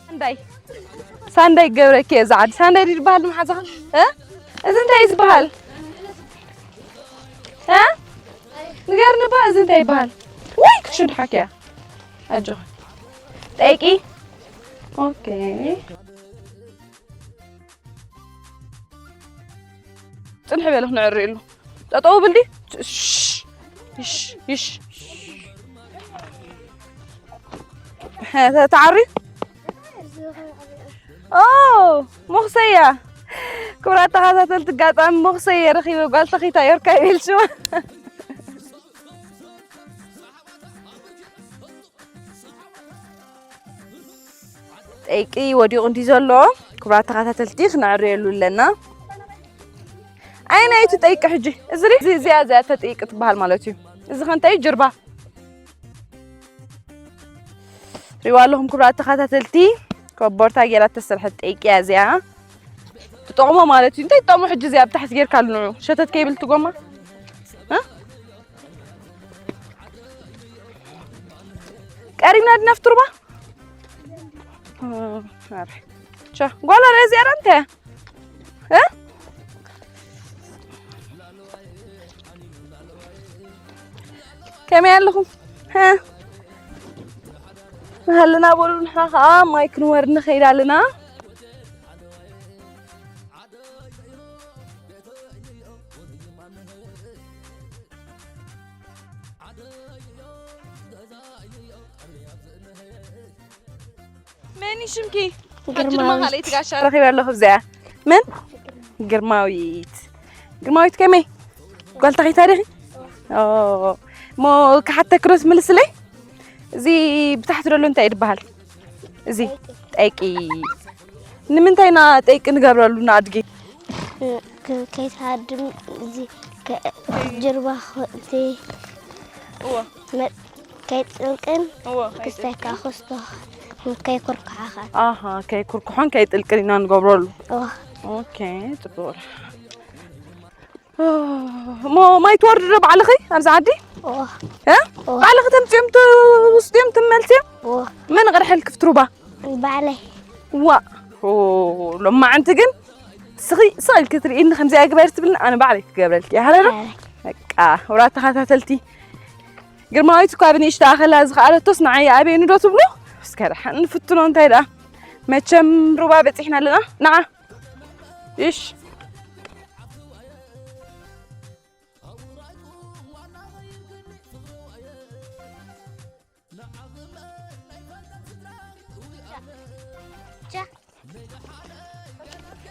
ሳንዳይ። ሳንዳይ ገብረኪ እየ ዝዓዲ። ሳንዳይ ድዩ ዝበሃል መሓዛኻ? እ? እዚ እንታይ እዩ ዝበሃል? እ? ንገርኒ እባ፣ እዚ እንታይ ይበሃል? ወይ ክትሽድሓኪ እያ። ኣጆኺ። ጠይቂ። ኦኬ። ጽንሒ በሊ ክነዕርየሉ። ጠጠው ብል ዲ? እሽ፣ እሽ፣ እሽ። ሀ፣ ተ-፣ ተዓሪ? ኦ፣ ሞኽሰያ። ክቡራት ተኸታተልቲ፣ ኣጋጣሚ ሞኽሰየ ረኺበ ጓል ተኺታ ዮርካ ይብል ሽማ። ጠይቂ ወዲቑ እንዲ ዘሎ ክቡራት ተኸታተልቲ ክነዕርየሉ ኣለና። ኣየናይ እቲ ጠይቂ ሕጂ? እዚ ሪ-፣ እዚ፣ እዚኣ፣ እዚኣ እተ ጠይቂ ትበሃል ማለት እዩ። እዚ ከ እንታይ እዩ? ጅርባ። ሪዋ ኣለኹም ክቡራት ተኸታተልቲ፣ ኮቦርታ ጌራ እተሰርሐት ጠይቂ እያ እዚኣ። ትጠቕሞ ማለት እዩ። እንታይ ትጠቕሞ ሕጂ እዚኣ ብታሕቲ ጌርካ ኣሉ ንዑ። ሸተት ከይብል ትጎማ? እ? ቀሪብና ድና ፍትሩባ? እ፣ ኣረ። ቻ፣ ጓል ኣረ እዚኣ ረ እንተ? እ? ከመይ ኣለኹም? ሀ? ሃለና በሉ፣ ንሕና ኸዓ ማይ ክንወርድ ንኸይድ ኣለና። መን እዩ ሽምኪ? ግርማዊት። ሓንቲ ድማ ካልኣይቲ ጋሻ ረኺበ ኣለኹ እዚኣ። መን? ግርማዊት። ግርማዊት ከመይ? ጓል ተኺታ ዲኺ? ኦ፣ እሞ ክሓተኪ ዶ ትምልስለይ? እዚ ብታሕቲ ዘሎ እንታይ ይበሃል? እዚ ጠይቂ። ንምንታይ ኢና ጠይቂ ንገብረሉ ንኣድጊ? ከ-፣ ከይትሃድም እዚ ከ-፣ ጅርባ ከ-፣ እዚ እወ። መ-፣ ከይጥልቅን እወ፣ ክስተካ ከይጥልቅን። ክስቶ ከይኩርኩሓኻን። ኣሃ፣ ከይኩርኩሖን ከይጥልቅን ኢና ንገብረሉ። እወ። ኦኬ፣ ጽቡቕ። እሞ ማይ ትወርዲ ዶ ባዕልኺ ኣብዚ ዓዲ? እወ። እ? እወ። ባዕልኺ ተምጽዮም ትውስድዮም ትመልስዮም? እወ። መን ይቕድሐልኪ ኣብቲ ሩባ? ባዕለይ። ዋእ! ኦ፣ ሎማዓንቲ ግን ስኺ ስቕ ኢልኪ ትርእይኒ ከምዚኣ ግበሪ ትብልኒ፣ ኣነ ባዕለይ ክገብረልኪ እየ። ሃለሎ? ኣረ። በቃ፣ ክቡራት ተኸታተልቲ፣ ግርማዊት እኳ ብንእሽቶ ኣኸላ ዝኸኣለቶስ ንዓይ ኣበይኒ ዶ ትብሉ? እስከ ደሓን ንፍትኖ። እንታይ ደኣ መቸም ሩባ በፂሕና ኣለና። ንዓ። እሽ።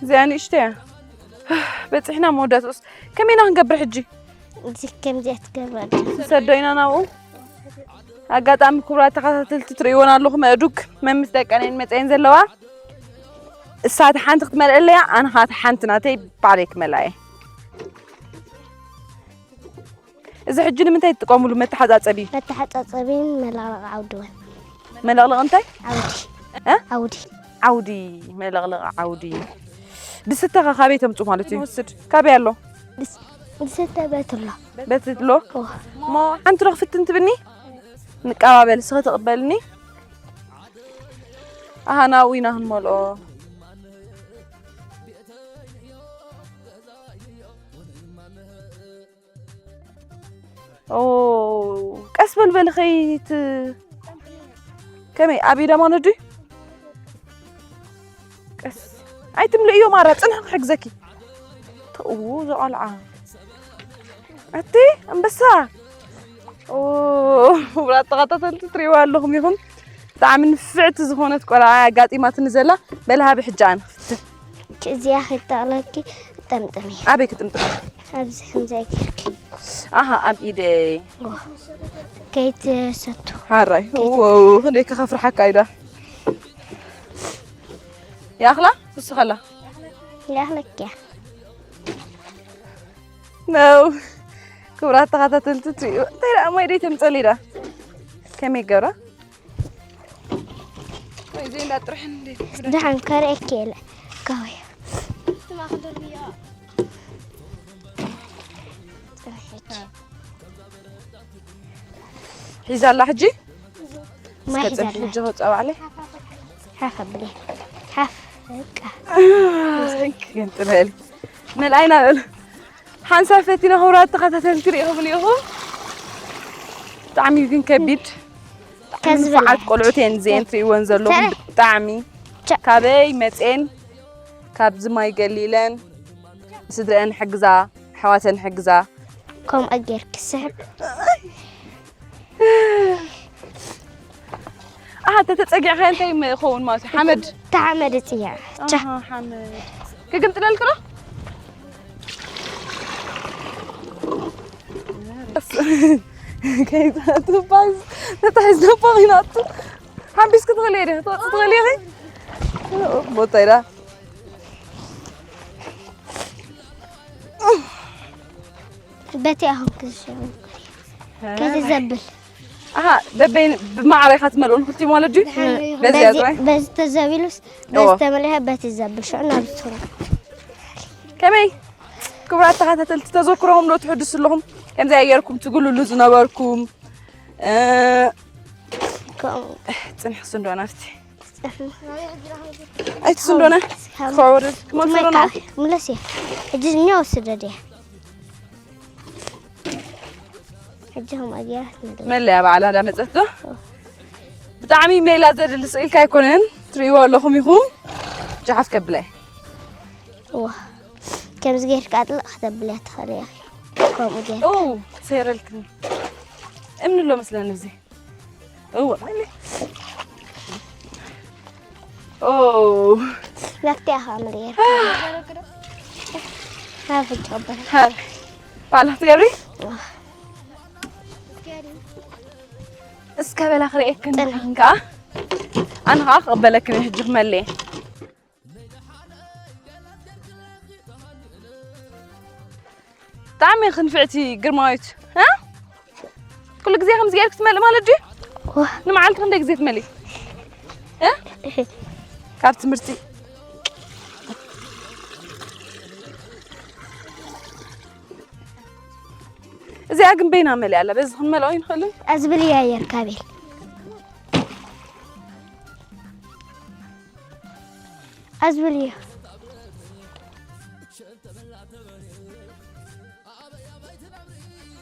እዚኣ ንእሽተያ በፂሕና መወዳትኡስ ከመይና ክንገብር ሕጂ? እዚ ከምዚኣ ትገብር ኣላ። ንሰዶ ኢና ናብኡ። ኣጋጣሚ ክቡራት ተኸታተልቲ ትርእይወን ኣለኹም፣ ኣእዱግ መምስ ደቀን እየን መፅአን ዘለዋ። እሳ እቲ ሓንቲ ክትመልአለያ፣ ኣነ ኸዓ እቲ ሓንቲ ናተይ ባዕለይ ክመልኣ እየ። እዚ ሕጂ ንምንታይ ትጥቀሙሉ መተሓፃፀቢ? መተሓፃፀቢን መለቕለቒ ዓውዲ እውን። መለቕለቒ እንታይ? ዓውዲ። እ? ዓውዲ። ዓውዲ፣ መለቕለቒ ዓውዲ። ድስተ ኸ ካበይ ተምፁ ማለት እዩ? ወስድ። ካበይ ኣሎ? ድስ-፣ ድስተ በት ኣሎ። በት ኣሎ? እወ። እሞ ሓንቲ ዶ ክፍትን ትብኒ? ንቀባበል፣ እስኸ ተቕበልኒ? ኣሃ፣ ናብኡ ኢና ክንመልኦ። ኦ፣ ቀስ በል በሊ ኸይት-፣ ከመይ ኣብ ኢዳ ማለዱ? ቀስ። ኣይትምልእዮ ማራ፣ ጽንሒ ክሕግዘኪ። ተእዎ፣ እዛ ቆልዓ። ኣቲ፣ ኣንበሳ። ኦ፣ ክቡራት ተኸታተልቲ ትሪእዋ ኣለኹም ኢኹም። ብጣዕሚ ንፍዕቲ ዝኾነት ቆልዓ ኣጋጢማትኒ ዘላ። በሊ ሃቢ ሕጂ ኣነ ክፍትን። እዚኣ ከይተጠቕለልኪ ጠምጥሚ። ኣበይ ክጥምጥም? ኣብዚ ከምዚ ጌርኪ። ኣሃ፣ ኣብ ኢደይ። ዋ። ከይትሰቱ። ሃራይ። ከይት- ዎ፣ ክንደይ ከፍርሓካ ኢዳ። ይኣኽላ? ትስኸላ? ይኣኽለኪ እያ። ነው። ክቡራት ተኸታተልቲ ትሪኡ። እንታይ ደኣ ማይ ደይ ተምፀሉ ኢዳ? ከመይ ገብራ? ወይ፣ ዘይንዳ ጥርሕን እንዴ? ደሓን ከርእየኪ እየ። ካውያ። ሒዛ ኣላ ሕጂ? ማይ እስከ ሒዛ ጽንሒ ኣላ። ሕጂ ከውፅኣ ባዕለይ። ሓፍ ኣብለይ። ሓፍ፣ በቃ። ኣይ፣ ክገንጥለል። መልኣይና በሉ። ሓንሳብ ፈቲና፣ ክቡራት ተኸታተልቲ ርኢኹም ኢኹም። ብጣዕሚ እዩ ግን ከቢድ። ብጣዕሚ ከዝብል ንፉዓት ቆልዑት እየን እዚኤን ትርእይወን ዘለኹም። ብጣዕሚ ቻ- ካበይ መፅኤን፣ ካብዚ ማይ ገሊለን፣ ንስድረአን ሕግዛ፣ ኣሕዋተን ሕግዛ። ከምኡ ጌርኪ ስሕብ። ኣሃ፣ ተተጸጊዕካ እንታይ ይኸውን ማለት እዩ? ሓመድ? እታ ሓመድ እጽያ። ቻ። ኣሃ፣ ሓመድ። ክግምጥለልክ ዶ? ከይትባዝ፣ ተታሒዝ ነቦ ኺናቱ። ሓምቢስ ክትኽእል እየ፣ ትወጽእ ትኽእል እየ። ቦታ ኢዳ። በቲ ኣሁን ክዝሸም ከይትዘብል። ኣሃ፣ በበይን ብማዕረ ኢኻ ትመልኡን ክልቲኦም ማለት ድዩ? በዚ በዚ፣ ጥራይ? በዚ ተዘቢሉስ፣ በዚ እዎ። ተመሊሐ በቲ ዘብል ሽዑ ናብ ዝትሩ። ከመይ? ክቡራት ተኸታተልቲ፣ ተዘክሮኹም ዶ ትሕድሱ ኣለኹም? ከምዚ ጌርኩም ትግልሉ ዝነበርኩም? እ፣ ከምኡ። ጽንሒ ስንዶ ናፍቲ። ኣይትስንዶነ? ካብ ክወርድ ክመልሶ ዶ ነው? ምለስ እየ። ሕጂ እኛ ወስደ ድያ? ሕጂ ከም ኣግያት መለያ። መለያ በዓላ እንዳመጸት ዶ? ብጣዕሚ ሜላ ዘድሊ ስኢልካ ኣይኮነን። ትርእይዎ ኣለኹም ኢኹም። ጃሓፍ ከብለ። እዋ። ከምዚ ጌርካ ኣጥልቕ ከተብልያ ትኽእሊ ኢኺ። ከምኡ ጌርካ። ኦ፣ ሰይረልክኒ። እምኒ ኣሎ መስለኒ እዚ። እወ፣ ማይለ። ኦ። መፍትያ ኸኣ ምርየር። ሃ፣ ፍንጭ ቀበል። ሃ። ባላ ትገብሪ? እስከ በላ ክርእየክን ጥሪ። ከኣ። ኣነ ኸኣ ክቕበለክን ሕጂ ክመልየ። ብጣዕሚ ክንፍዕቲ ግርማዊት፣ እ? ኩሉ ግዜ ከምዚ ጌርክ ትመልእ ማለት ድዩ? ዋ። ንመዓልቲ ክንደይ ግዜ ትመልኢ? እ? ካብ ትምህርቲ። እዚኣ ግን በይና መሊኣ ኣላ። በዚ ክንመልኦ ኣይንኽእልን? ኣዝብል እያ የርካቤል። ኣዝብል እያ።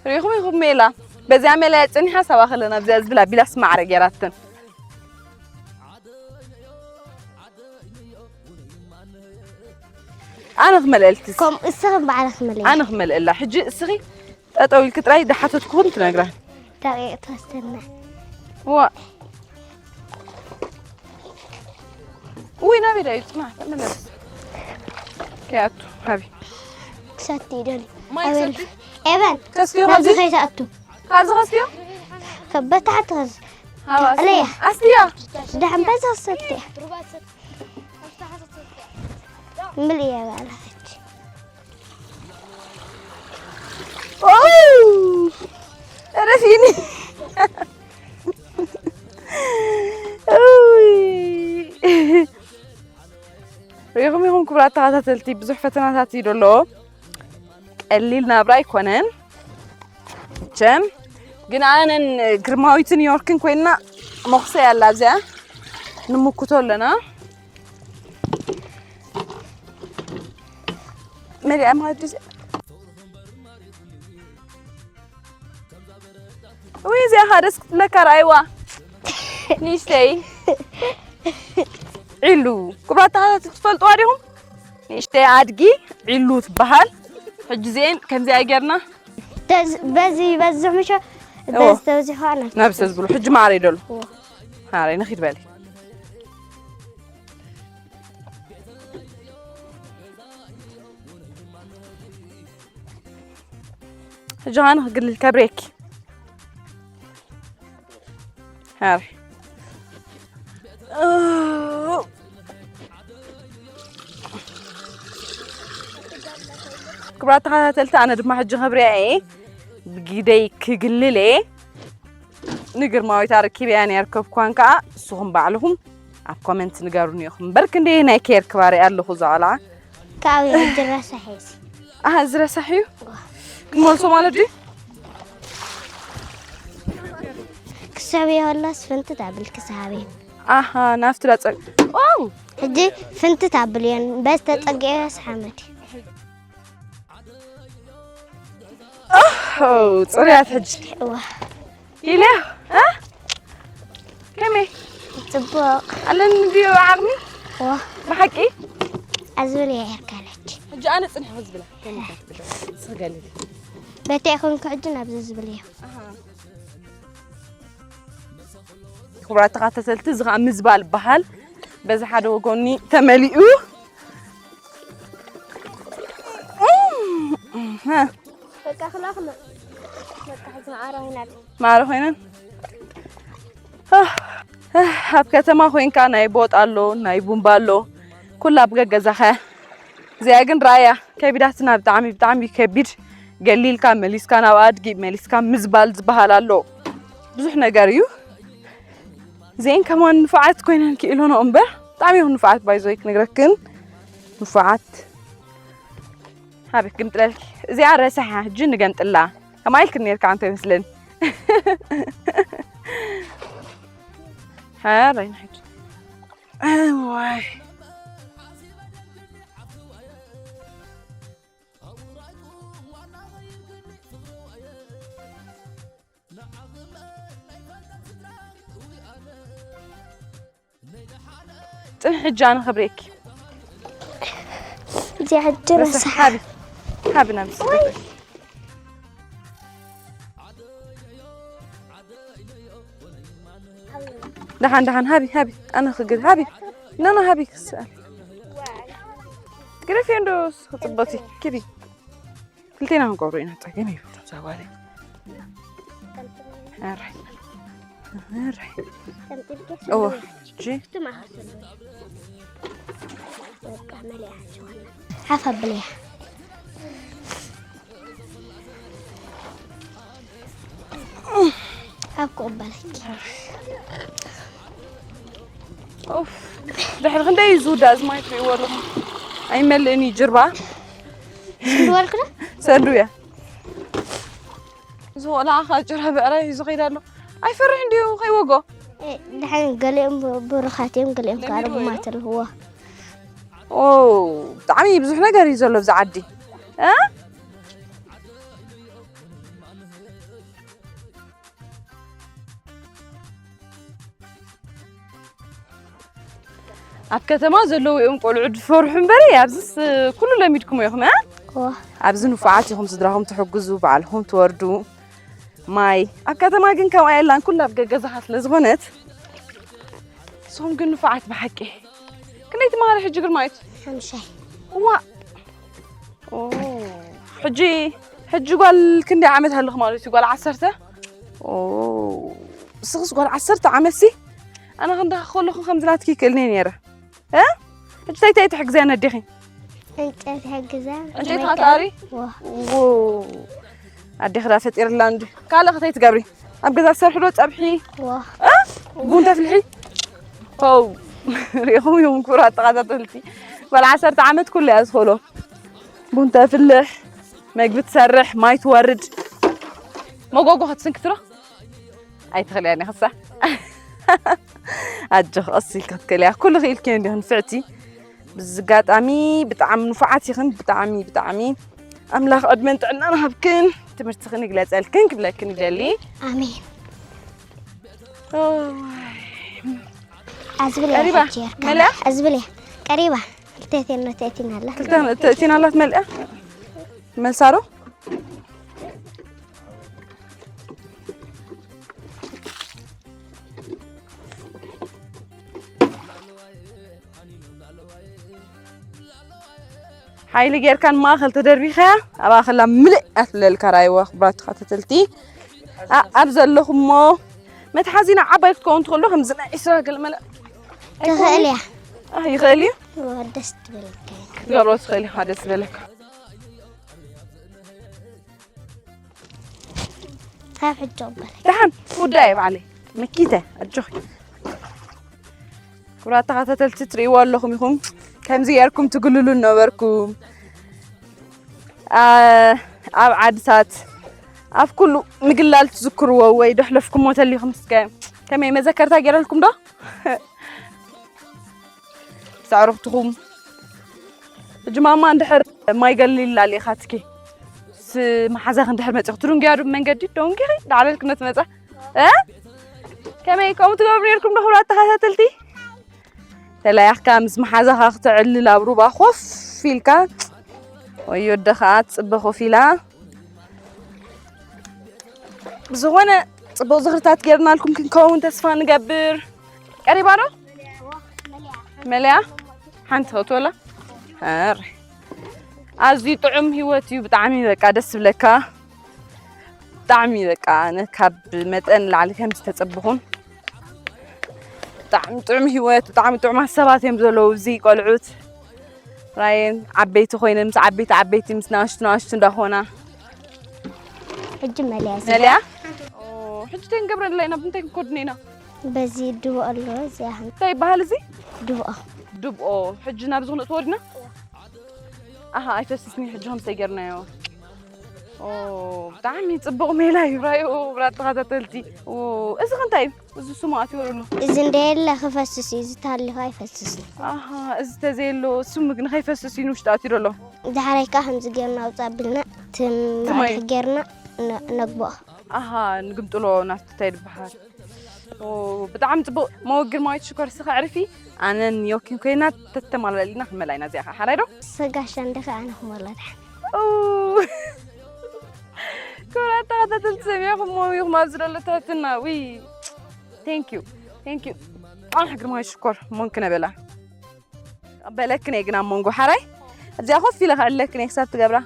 ሪኢኹም ኢኹም ሜላ። በዚኣ ሜላ እያ ጸኒሓ ሳባ ከለና ኣብዚኣ ዝብል ኣቢላስ ማዕረ ጌራተን። ኣነ ክመልአልኪ። ከምኡ እስኺ ባዕልኺ መልእያ። ኣነ ክመልአላ። ሕጂ እስኺ ጠጠው ኢልኪ ጥራይ ዝሓተትኩኽን ትነግራ። ደቂቕ ተወሰና። ዋ። ውይ ናበይ ዳዩ ጽናሕ ተመለስ። ከያቱ ሃቢ። ክሰቲ ይደሊ። ማይ ኣበል ክሰቲ? ኤቨን ከስትዮ ናብዚ ካብዚ? ከይትኣቱ ካብዚ ከስትዮ? ከበታሓት ትኸዝ ሃባ ኣለያ። ኣስትያ። ደሓን በዛ ክሰቲ። ምልእ እየ ባዕላ ሕጂ። ረፊኒ። ሪኹም ኢኹም ክቡራት ተኸታተልቲ፣ ብዙሕ ፈተናታት እዩ ደሎ። ቀሊል ናብራ ኣይኮነን። ቸም ግን ኣነን ግርማዊትን ኒውዮርክን ኮይንና መኽሰይ ኣላ እዚኣ ንምኩቶ ኣለና። መሊኣ ማለት እዚኣ። ውይ እዚኣ ኸኣ ደስ ክትብለካ ረኣይዋ። ንእሽተይ ዒሉ ክቡራት ተኸታተልቲ ትፈልጥዋ ዲኹም? ንእሽተይ ኣድጊ ዒሉ ትበሃል። ሕጂ እዚኤን ከምዚኣ ጌርና በዚ ይበዝሕ ምሸ እዎ። በዚ ተበዚሑ ኣና ናብ ዝተዝብሉ ሕጂ ማዕረ ይደሉ። ማዕረ ንኺድ በሊ። ሕጂ ኸኣ ንኽግልል ከብሬኪ። ሃሪ። ክቡራት ተኸታተልቲ፣ ኣነ ድማ ሕጂ ከብርያ እየ። ብጊደይ ክግልል እየ። ንግርማዊት ኣረኪበያ ነይርከብኳን ከኣ ንስኹም ባዕልኹም ኣብ ኮመንት ንገሩኒ ኢኹም። እምበር ክንደየናይ ከየርክባ ሪኣ ኣለኹ እዛ ቆልዓ። ካብ ሕጂ ረሳሕ እየ። ኣሃ፣ እዚ ረሳሕ እዩ? ክንመልሶ ማለት ድዩ? ክሳብ የወላስ ፍንትት ኣብል ክሳብ እየ። ኣሃ፣ ናብቲ ዳጸግ-፣ ዋው! ሕጂ ፍንትት ኣብል እየን። በስ ተጸጊዐ ስሓመድ። ኦ፣ ጽርያት ሕጂ። እዋ፣ ኢልያ፣ እ? ከመይ? ጽቡቕ። ኣለኒ ድዩ ዓቕሚ? እዋ፣ ብሓቂ? ኣዝብል እየ የርካለች። ሕጂ ኣነ ጽንሕ ክዝብላ። ከመይ ትብል? ስገሊ። በታ ይኹንኩ ሕጂ ናብዚ ዝብል እየ። ክቡራት ተኸታተልቲ፣ እዚ ኸኣ ምዝባል በሃል በዚ ሓደ ወገኒ ተመሊኡ። በቃ ክላኽና። በቃ ሕጂ ማዕረ ኮይና። ማዕረ ኮይነን። ኣህ፣ ኣህ፣ ኣብ ከተማ ኮይንካ ናይ ቦጥ ኣሎ፣ ናይ ቡምባ ኣሎ፣ ኩላ ኣብ ገገዛኸ። እዚኣ ግን ራእያ ከቢዳትና ብጣዕሚ፣ ብጣዕሚ ከቢድ። ገሊልካ መሊስካ ናብ ኣድጊ መሊስካ ምዝባል ዝበሃል ኣሎ። ብዙሕ ነገር እዩ። እዚአን ከማን ንፉዓት ኮይነን ክኢሎኖ እምበር ብጣዕሚ እዮም ንፉዓት። ባይዞይ ክነግረክን ንፉዓት። ሃበክ ግምጥለልኪ። እዚኣ ረሳሕ እያ፣ ሕጂ ንገምጥላ። ከማይ ኢልክን ነይርካ ኣንተ ይመስለኒ። ሓራይ ንሕጂ። እዋይ። ጽንሒ ሕጂ ኣነ ከብርየኪ። እዚኣ ሕጂ ረሳሕ ረሳሕ። ሃቢ። ሃቢ ናብ ስደት። ደሓን ደሓን ሃቢ ሃቢ። ኣነ ክግል ሃቢ። ኖ ኖ ሃቢ ክስኣል። ግረፊ እንዶ ክጽበቲ ኪዲ። ክልቴና ክንቆብሮ ኢና፣ ጸገም የብሉን። እዛ ጓለይ። ኣራይ። ኣራይ። እዎ። እጂ። ሓፍ ኣብለያ። ኣብ ክቕበለኪ። ኡፍ። ድሕሪ ክንደይ እዩ ዝውዳእ እዚ ማይ ትርእይዎ ኣለኹም? ኣይመልእን እዩ ጅርባ። ንበልክዶ? ሰንዱ እያ። እዚ ቆልዓ ኸዓ ጭራ ብዕራይ ሒዙ ኸይዱ ኣሎ። ኣይፈርሕን ድዩ ከይወግኦ? ድሓን ገሊኦም ብሩኻት እዮም፣ ገሊኦም ከዓ ርጉማት ኣለዎ። ኦ፣ ብጣዕሚ ብዙሕ ነገር እዩ ዘሎ ኣብዚ ዓዲ። እ? ኣብ ከተማ ዘለዉ እዮም ቆልዑ ዝፈርሑ እምበሪ፣ ኣብዚስ ኩሉ ለሚድኩም ኢኹም፣ እ? እዋ። ኣብዚ ንፉዓት ኢኹም፣ ስድራኹም ትሕግዙ፣ ባዕልኹም ትወርዱ። ማይ ኣብ ከተማ ግን ከምኣ የላን፣ ኩላ ኣብ ገገዛኻ ስለ ዝኾነት። ንስኹም ግን ንፉዓት ብሓቂ። ክንደይ ትመሃሪ ሕጂ ግርማዊት? ሓምሻይ። እዋ። ኦ፣ ሕጂ፣ ሕጂ ጓል ክንደይ ዓመት ኣለኹ ማለት እዩ? ጓል ዓሰርተ? ኦ፣ እስኽስ ጓል ዓሰርተ ዓመት ሲ? ኣነ ክንደኻ ከለኹ ከምዚ ናትኪ ይክእልኒ ነይረ። እ? ሕጂ እንታይ እንታይ ትሕግዘኒ ኣዴኺ? ዕንጨይቲ ሕግዛ። ዕንጨይቲ መቀል። ትኣሪ? ዋ። ዎ። ኣዴኺ ዳ ፈጢርላ እንዲ። ካልእ እንታይ ትገብሪ? ኣብ ገዛ ትሰርሒ ዶ ጸብሒ? ዋ። እ? ቡን ተፍልሒ? ሆው። ሪኢኹም እዮም ክቡራት ተኸታተልቲ። ጓል ዓሰርተ ዓመት ኩሉ እያ ዝኽእሎ። ቡን ተፍልሕ፣ መግቢ ትሰርሕ፣ ማይ ትወርድ። መጎጎ ክትስንክቲ ዶ? ኣይትኽእልያን ኢኽሳ። ኣጆኺ፣ ቀስ ኢልኪ ክትክእልያ። ኩሉ ክኢልኪ እንዲኺ ንፍዕቲ። ብዚ ኣጋጣሚ ብጣዕሚ ንፉዓት ኢኽን፣ ብጣዕሚ፣ ብጣዕሚ ኣምላኽ ዕድመን ጥዕናን ሃብክን፣ ትምህርትኽን ይግለጸልክን ክብለክን ይደሊ። ኣሜን። ኦይ። ኣዝብል እያ ቀሪባ። ሕጂ የርካ። መለያ? ኣዝብል እያ። ቀሪባ። ክልተ ቴኖ ተእቲና ኣላ። ክልተ ተእቲና ኣላት መልያ? መልሳ ዶ? ሓይሊ ጌርካ ንማእኸል ተደርቢኻ ኣብኣ ከላ ምልእ ኣትብለልካ ራይዋ ክቡራት ተኸታተልቲ። ኣ-፣ ኣብ ዘለኹሞ መትሓዚና ዓባይ ክትከውን ትኽእሉ ከምዚ ናይ ዒስራ ገለ መለ ትኽእል እያ። ኣ፣ ይኽእል እዩ። እዋ፣ ደስ ትብለካ እያ። ክትገብሮ ትኽእል ኢኻ ደስ ዝበለካ። ካብ ሕጂ በለ። ደሓን ውዳእ እየ ባዕለይ መኪተ ኣጆኺ። ክቡራት ተኸታተልቲ ትርእይዎ ኣለኹም ኢኹም። ከምዚ ጌርኩም ትግልሉ ነበርኩም። ኣ-፣ ኣብ ዓድታት ኣብ ኩሉ ምግላል ትዝክርዎ ወይ ደሕለፍኩሞ ተሊኹም እስከ ከመይ መዘከርታ ጌረልኩም ዶ? ምስ ኣዕሩኽትኹም። ሕጂ ማማ እንድሕር ማይ ገሊላ ኣሊኻትኪ። ስ-፣ መሓዛኺ እንድሕር መጺኹ ትድንጉያ ዶ ብመንገዲ? ደንጊኺ ዳዕለልክነት መጻ። እ? ከመይ ከምኡ ትገብሩ ኔርኩም ዶ ክብሉ ኣተኸታተልቲ? ተላያኽካ ምስ መሓዛኻ ክተዕልል ኣብ ሩባ ኮፍ ኢልካ። ወዮ ኣደ ኸኣ ትጽበ ኮፍ ኢላ። ብዝኾነ ጽቡቕ ዝኽርታት ጌርናልኩም ክንከውን ተስፋ ንገብር። ቀሪባ ዶ? መለያ? ሓንቲ ኸእትወላ? ኣረ። ኣዝዩ ጥዑም ህይወት እዩ፣ ብጣዕሚ በቃ ደስ ዝብለካ። ብጣዕሚ በቃ ኣነ ካብ መጠን ንላዕሊ ከም ዝተጸበኹን። ብጣዕሚ ጥዑም ህይወት፣ ብጣዕሚ ጥዑማት ሰባት እዮም ዘለዉ እዚ ቆልዑት። ራየን ዓበይቲ ኮይነን ምስ ዓበይቲ ዓበይቲ ምስ ናሽቱ ናሽቱ እንዳኾና። ሕጂ መለያ እዚኣ። መለያ? ኦ፣ ሕጂ እንታይ ክንገብረላ ኢና? ብምንታይ ክንከድና ኢና? በዚ ድቦ ኣሎ እዚኣ። እንታይ ይበሃል እዚ? ድቦ። ድብኦ። ሕጂ ናብዚ ክንእትዎ ዲና? ኣሃ፣ ኣይፈስስኒ ሕጂ ከምዚ ጌርናዮ። ኦ፣ ብጣዕሚ ጽቡቕ ሜላ እዩ። ራዩ፣ ብራት ተኸታተልቲ። ኦ፣ እዚ ከ እንታይ እዩ? እዚ ስሙ ኣትዩ ኣሎ። እዚ እንደ የለ ክፈስስ እዩ፣ እዚ ታሊኹ ኣይፈስስን። ኣሃ፣ እዚ ተዘየሎ ስሙ ግን ከይፈስስ እዩ ንውሽጢ ኣትዩ ዘሎ። ዳሕራይ ከኣ ከምዚ ጌርና ኣውጻ ኣቢልና፣ ትም ትማይ። ማይ ጌርና ነ-፣ ነግብኦ። ኣሃ፣ ንግምጥሎ ናብቲ እንታይ ዝበሃል? ኦ፣ ብጣዕሚ ጽቡቕ። መወግር ማይት ሽኮር ስኻ ዕርፊ። ኣነን ዮኪን ኮይና ተተማላሊና ክንመላ ኢና እዚኣ ኸዓ። ሓራይ ዶ? ስጋሻ እንደ ኸዓ ኣነ ክመላ ደሓን። ኦ፣ ክቡራት ተኸታተልቲ ሰሚዕኹም ኢኹም ኣብዚ ዘሎ ትሕትና። ዊ፣ thank you፣ thank you። ኣሕ ግርማይ ሽኮር ሞንክ ነበላ። በለክን እየ ግን ኣብ መንጎ ሓራይ። ኣብዚኣ ኮፍ ኢለ ከዕልለክን እየ ክሳብ ትገብራ።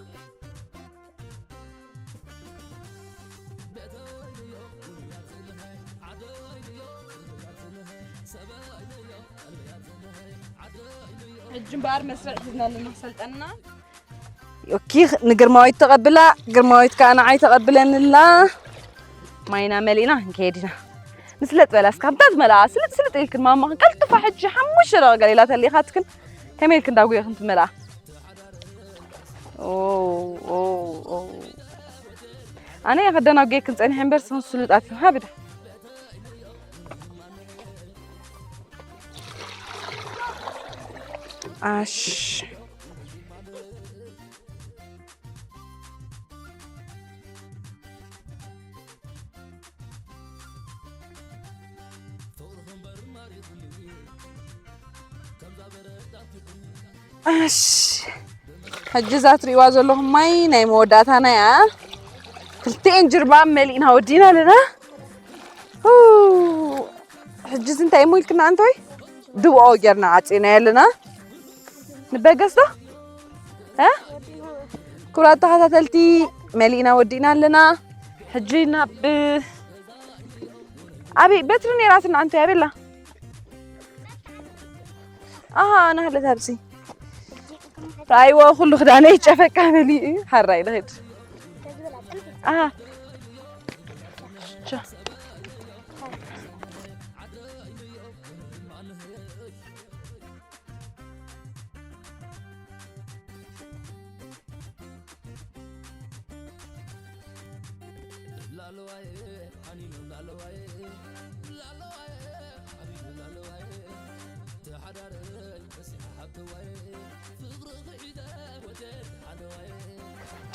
ሕጂ እምበኣር መስርዕ ሒዝና ኣለና ክሰልጠንና። ኦኬ፣ ንግርማዊት ተቐብላ፣ ግርማዊት ከኣ ንዓይ ተቐብለንላ። ማይና መሊእና ክንከይድ ኢና። ንስለጥ በላ እስካ፣ እንታይ ዝመልኣ? ስልጥ ስልጥ ኢልክን ማማኽን ቀልጥፋ ሕጂ ሓሙሽተ ደቂቕ ገሊላ ተሊኻትክን ከመይ ኢልክን ዳጉየኽን ትመልኣ? ኦ፣ ኦ፣ ኦ። ኣነ እየ ከደናጉየክን ጸኒሐ እምበር፣ ስኽን ስሉጣት ኢኹም። ሃብዳ። ኣሽ። እሺ፣ ሕጂ እዛ ትሪእዋ ዘለኹም ማይ ናይ መወዳእታና እያ። ክልቲኤን ጅርባ መሊእና ወዲና ኣለና። ኡ፣ ሕጂ እዚ እንታይ እሞ ኢልክና ኣንቶይ? ድብኦ ጌርና ዓፂናዮ ኣለና። ንበገስ ዶ? እ? ክቡራት ተኸታተልቲ፣ መሊእና ወዲእና ኣለና። ሕጂ ናብ ኣበይ በትሪ ነይራትና ኣንቶይ ኣበላ? ኣሃ፣ ኣነ ሃለት ኣብዚ። ራይዎ ኩሉ ክዳነይ ጨፈካ መሊኡ። ሓራይ ልኸድ። ኣሃ። ቻ።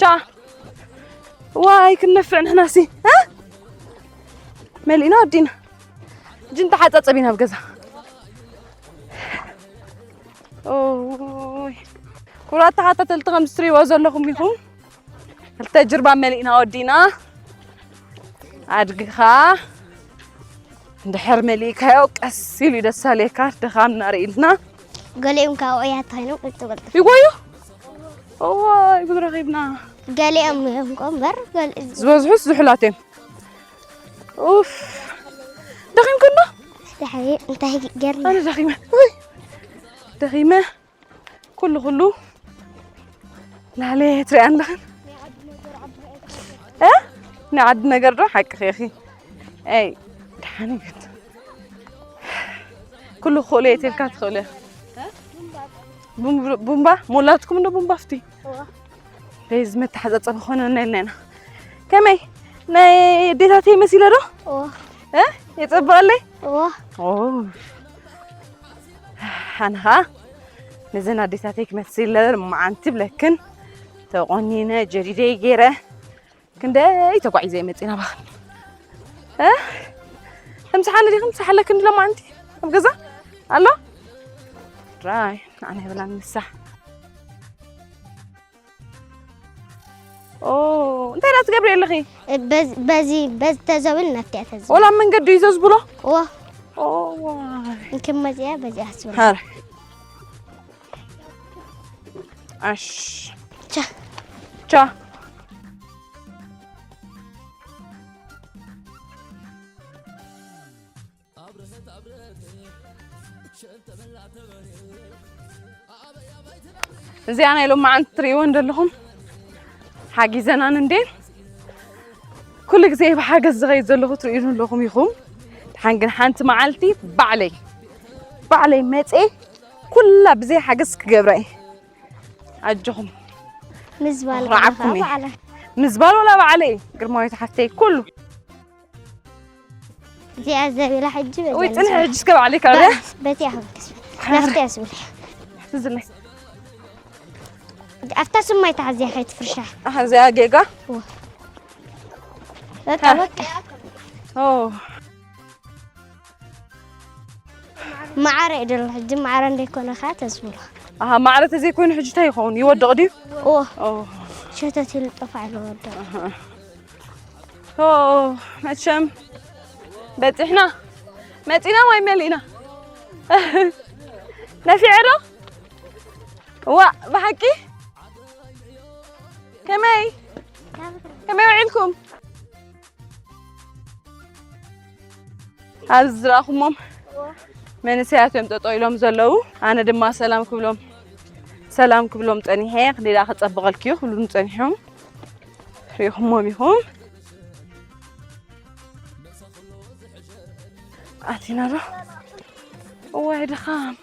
ቻ። ዋይ፣ ክንነፍዕ ንሕናሲ። እ? መሊእና ወዲና። ሕጂ እንተሓጻጸብ ኢና ኣብ ገዛ። ኦይ። ክቡራት ተኸታተልቲ፣ ከም እትሪእዎ ዘለኹም ኢኹም። ክልተ ጅርባ መሊእና ወዲና። ኣድግኻ እንድሕር መሊእካዮ ቀስ ኢሉ እዩ ደስ ኣልየካ፣ ድኻም እናርኢልና። ገሊኦም ካብ ዕያት ኮይኖም ቅልጡ ቅልጡ። ይጎዩ? እዋይ፣ ጉድ ረኺብና። ገሊኦም እዮም እኮ እምበር፣ ገሊ-፣ ዝበዝሑስ ዝሑላት እዮም። ኡፍ። ደኺምኩ እንዶ? ድሓይ እንታይ ገርና? ኣነ ደኺመ። ውይ። ደኺመ። ኩሉ ኩሉ ላለ ትሪኣን ኣለኽን? እ? ናይ ዓዲ ነገር ዶ? ሓቅኺ ኢኺ። ኣይ፣ ደሓን እዩ ግን። ኩሉ ክኽእሎ እየ ትልካ ትኽእሎ። ቡም-፣ ቡምባ? ሞላትኩም እንዶ ቡምባ ፍቲ? እዋ። በይ፣ እዚ መተሓጻጸቢ ክኾነና ኢልና ኢና። ከመይ? ናይ ኣዴታተይ መሲለ ዶ? እዋ። እ? የጸብቐለይ? እዋ። ኦ። ኣነ ኸኣ ነዘን ኣዴታተይ ክመስል ለመዓንቲ ብለክን ተቖኒነ፣ ጀዲደይ ገይረ፣ ክንደይ ተጓዒዘ እየ መጺእ ናባኽን። እ? ተምስሓኒ ዲኺ? ምሳሕ ኣለክን ሎማዓንቲ ኣብ ገዛ ኣሎ? ጥራይ ንዓና ይብላን ምሳሕ። ኦ፣ እንታይ ደኣ ትገብሪ ኣለኺ? በዚ፣ በዚ፣ በዚ ተዘብል ናብቲ እያ ተዘብል። ወላ ኣብ መንገዲ እዩ ዘዝብሎ? እዎ። ኦ፣ ዋይ። እንክመዚኣ በዚኣ ኣስብላ። ሃረ። ኣሽ። ቻ። ቻ። እዚኣ ናይ ሎማዓንቲ ትርእይወን ዘለኹም ሓጊዘናን እንዴ፣ ኩሉ ግዜ ብሓገዝ ዝኸይድ ዘለኹ ትርእዩ ዘለኹም ኢኹም። ድሓን ግን ሓንቲ መዓልቲ ባዕለይ፣ ባዕለይ መጼ ኩላ ብዘይ ሓገዝ ክገብራ እየ። ኣጆኹም። ምዝባል ረዓኩም እየ። ባዕላ። ምዝባል ወላ ባዕለይ፣ ግርማዊት ሓፍተይ፣ ኩሉ። እዚኣ ዘቢላ ሕጂ በዚኣ ወይ ጽንሒ ንስራሕ። ሕጂ እስከ ባዕለይ ካብ በ-፣ በዚኣ ከም ክስብ። ናፍቲ እያ ዝብል። ትዝለይ። ኣብታ ስማይ ተሓዝያ ከይትፍርሻ። ኣሃ፣ እዚኣ ጌጋ? እወ። በቃ፣ ሃ። በቃ። ኦ። ማዕረ እዩ ደሎ፣ ሕጂ ማዕረ እንደይኮነ ኸዓ ተዝብሎ። ኣሃ፣ ማዕረ ተዘይኮይኑ ሕጂ እንታይ ይኸውን? ይወድቕ ድዩ? እወ። ኦ። ሸተት ኢሉ ጠፋዕ ኢሉ ወድቕ። ኣሃ። ኦ፣ መቸም በጺሕና መጺና፣ ማይ መሊእና። ነፊዐ ዶ? እዋ፣ ብሓቂ? ከመይ? ከመይ ውዒልኩም? ኣብዚ ዝረኣኹሞም መንእሰያት እዮም ጠጠው ኢሎም ዘለዉ። ኣነ ድማ ሰላም ክብሎም፣ ሰላም ክብሎም ጸኒሐ። ክንደይ ደኣ ከጸብቐልኪ እዩ ክብሉኒ ጸኒሖም። ሪኢኹሞም ኢኹም። ኣቲና ዶ? እዋይ ድኻም።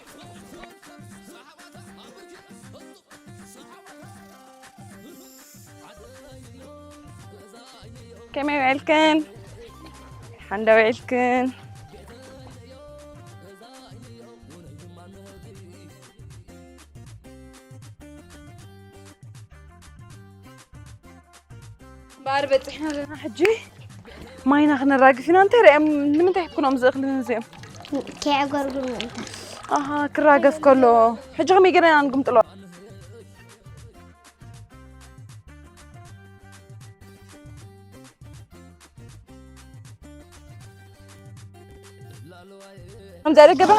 ከመይ ውዒልክን? ሓንደ ውዒልክን? እምበኣር በጺሕና ኣለና ሕጂ። ማይና ክነራግፍ ኢና። እንታይ ርኣዮም? ንምንታይ ሂብክኖም እዚ እኽሊ ነዚኦም? ከየዕገርግሩ ምእንታን። ኣሃ ክራገፍ ከሎ ሕጂ ከመይ ገይርና ንግምጥሎ? ከምዚ ኣለ ገባ።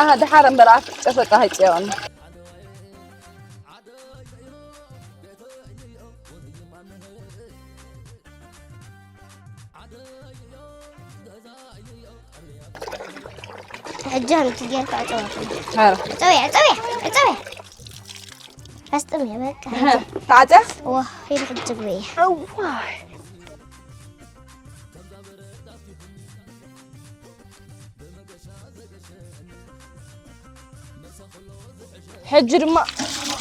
ኣሃ ደሓር እምበር ኣፍ ጨፈጣ ሃይፅዮን። ሕጂ ከምቲ ጌርካ ዕጸዋ። ኧረ። ዕጸውያ፣ ዕጸውያ፣ ዕጸውያ። ኣስጥምያ በቃ። ተዓጽያ? ዋ፣ ሂድ ሕጂ ግበያ። እዋይ። ሕጂ ድማ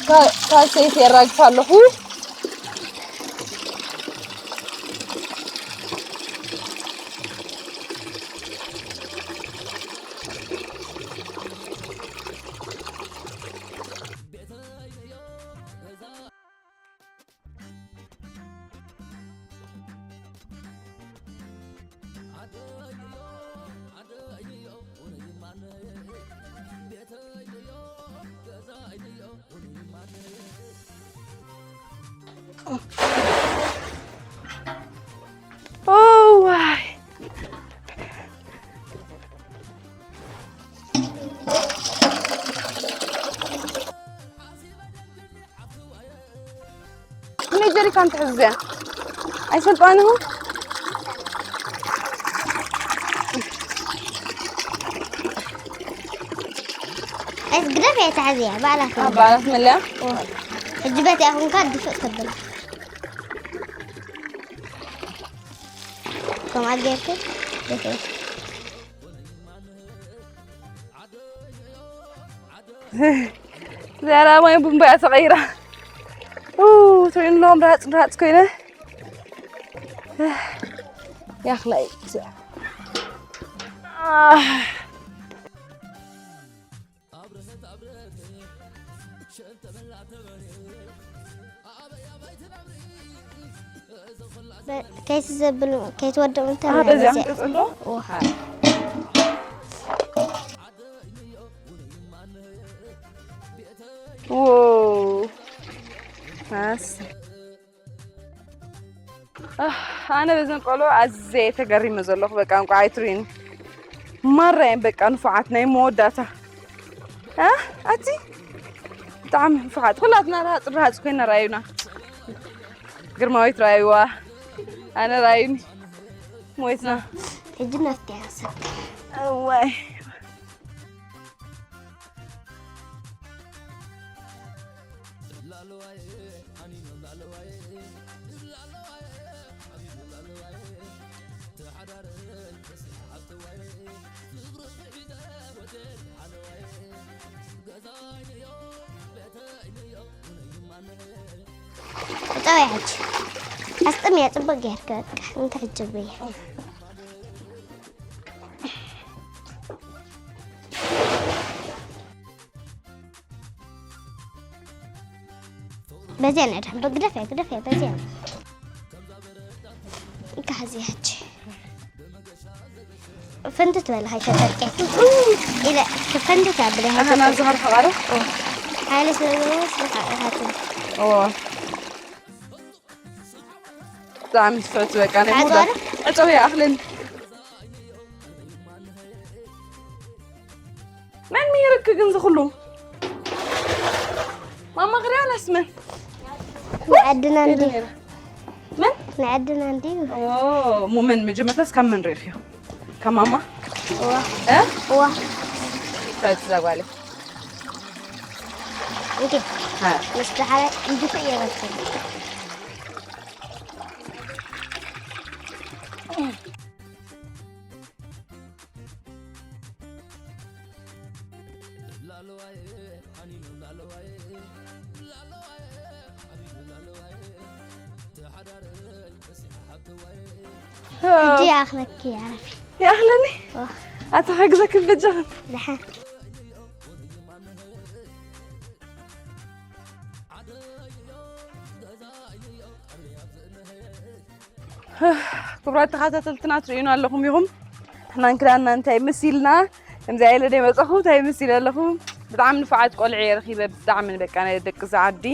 ካ-፣ ካልሰይቲ የራግፍ ኣለኹ። እዋይ። ከመይ ጀሪካን ትሕዝ እዚኣ? ኣይሰልጣንኹም? ኣይትግደፍ እያ ተሓዝያ፣ ባዕላ ትመልኣ። ባዕላ ትመልኣ? ኦ። ሕጂ በቲኣ ኹንካ ድፍእ ተብላ። ከምኣ ጌርኩ፣ ደፊአ። ዘላ ማይ ቡምባ እያ ተቐይራ። ኡ፣ ትርእዩ ኣለኹም፣ ራጽ ራጽ ኮይነ። ያኽላይ እዚኣ። ኣህ። በ-፣ ከይትዘብል-፣ ከይትወድቕ እንተ ኣህ፣ በዚኣ በዚኣ። ክንቅጽል ዶ? ዋ። ዎው። ኣስ-፣ ኣህ፣ ኣነ በዘን ቆልዑ ኣዝየ ተገሪመ ዘለኹ። በቃ እንቋዕ ኣይትርእዩኒ። ማራ እየን በቃ ንፉዓት ናይ መወዳእታ። እ? ኣቲ ብጣዕሚ ንፉዓት። ኩላትና ርሃጽ ርሃጽ ኮይና ረኣዩና። ግርማዊት ረኣይዋ። ኣነ ረኣዩኒ። ሞይትና። ሕጂ ናፍቅያ ሰብ። እዋይ። ጠውያ ሕጂ። ኣስጥምያ ጽቡቅ ጌርካ በቃ። እንተ ሕጂ ብያ። በዚያ ነድሕን፣ በግደፍያ፣ ግደፍያ፣ በዚያ። እንካ ሕዚ ሕጂ። ፍንትት በል፣ ሃይ ተጠርቄ። ኢለ፣ ፍንትት ኣብል፣ ሃይ ኣህና ተጠርቄ። ዝኸር ፈቓዶ? ኦ። ሓይለ ስለ ዘለዎ፣ ስለ ሓ-፣ ሓቱ። ኦ። ብጣዕሚ ትፍዕቲ በቃ፣ ናይ ሓፁ ሙዳ። ኣረ? ዕፀው ይኣኽልን። መን ምሂርክ ግን ዝኹሉ? ማማ ክሪያ ናስ መን? ንዓድና እንዲ። መን? ንዓድና እንዲ። ኦ፣ ሙ መን መጀመርታስ ካብ መን ሪእኽዮ? ካብ ማማ? እዋ። እ? እዋ። እንታይ ትዛ ጓለይ? እንዴ? ሃ። ምስ ደሓረ እንዲሁ እየበልኩ። ሕጂ ይኣኽለኪ፣ ዓረፊ። ይኣኽለኒ? ዋ። ኣታ ሓግዘኪ በጃኽን። ደሓን። ክቡራት ተኸታተልትና ትርእዩና ኣለኹም ኢኹም። ንሕናን ክዳንና እንታይ መሲልና፣ ከምዚ ኢለ ደይ መጻኹ እንታይ መሲለ ኣለኹ። ብጣዕሚ ንፉዓት ቆልዑ እየ ረኺበ፣ ብጣዕሚ በቃ ናይ ደቂ እዛ ዓዲ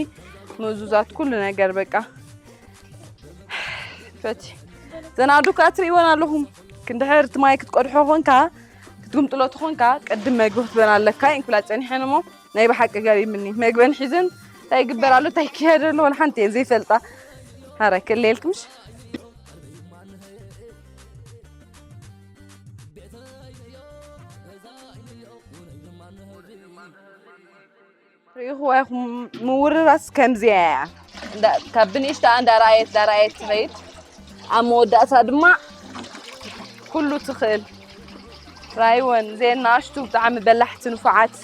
ምእዙዛት ኩሉ ነገር በቃ። ፈቲ ዘናዱ ከኣ ትርእይወን ኣለኹም። ክንድሕር እቲ ማይ ክትቀድሖ ኾንካ፣ ክትጉምጥሎ ተኾንካ፣ ቅድም መግቢ ክትበን ኣለካ። እንክብላ ጸኒሐን እሞ ናይ ብሓቂ ገሪምኒ። መግበን ሒዘን እንታይ ይግበር ኣሎ፣ እንታይ ይካየድ ኣሎ፣ ወላ ሓንቲ እየን ዘይፈልጣ። ሃረ ክልኤልክምሽ። ርኢኹዋ ኢኹም፣ ምውርራስ ከምዚኣ እያ። እንዳ-፣ ካብ ብንእሽተኣ እንዳረኣየት፣ እንዳረኣየት ትኸይድ። ኣብ መወዳእታ ድማ ኩሉ ትኽእል። ራይወን፣ እዘን ንኣሽቱ ብጣዕሚ በላሕቲ ንፉዓት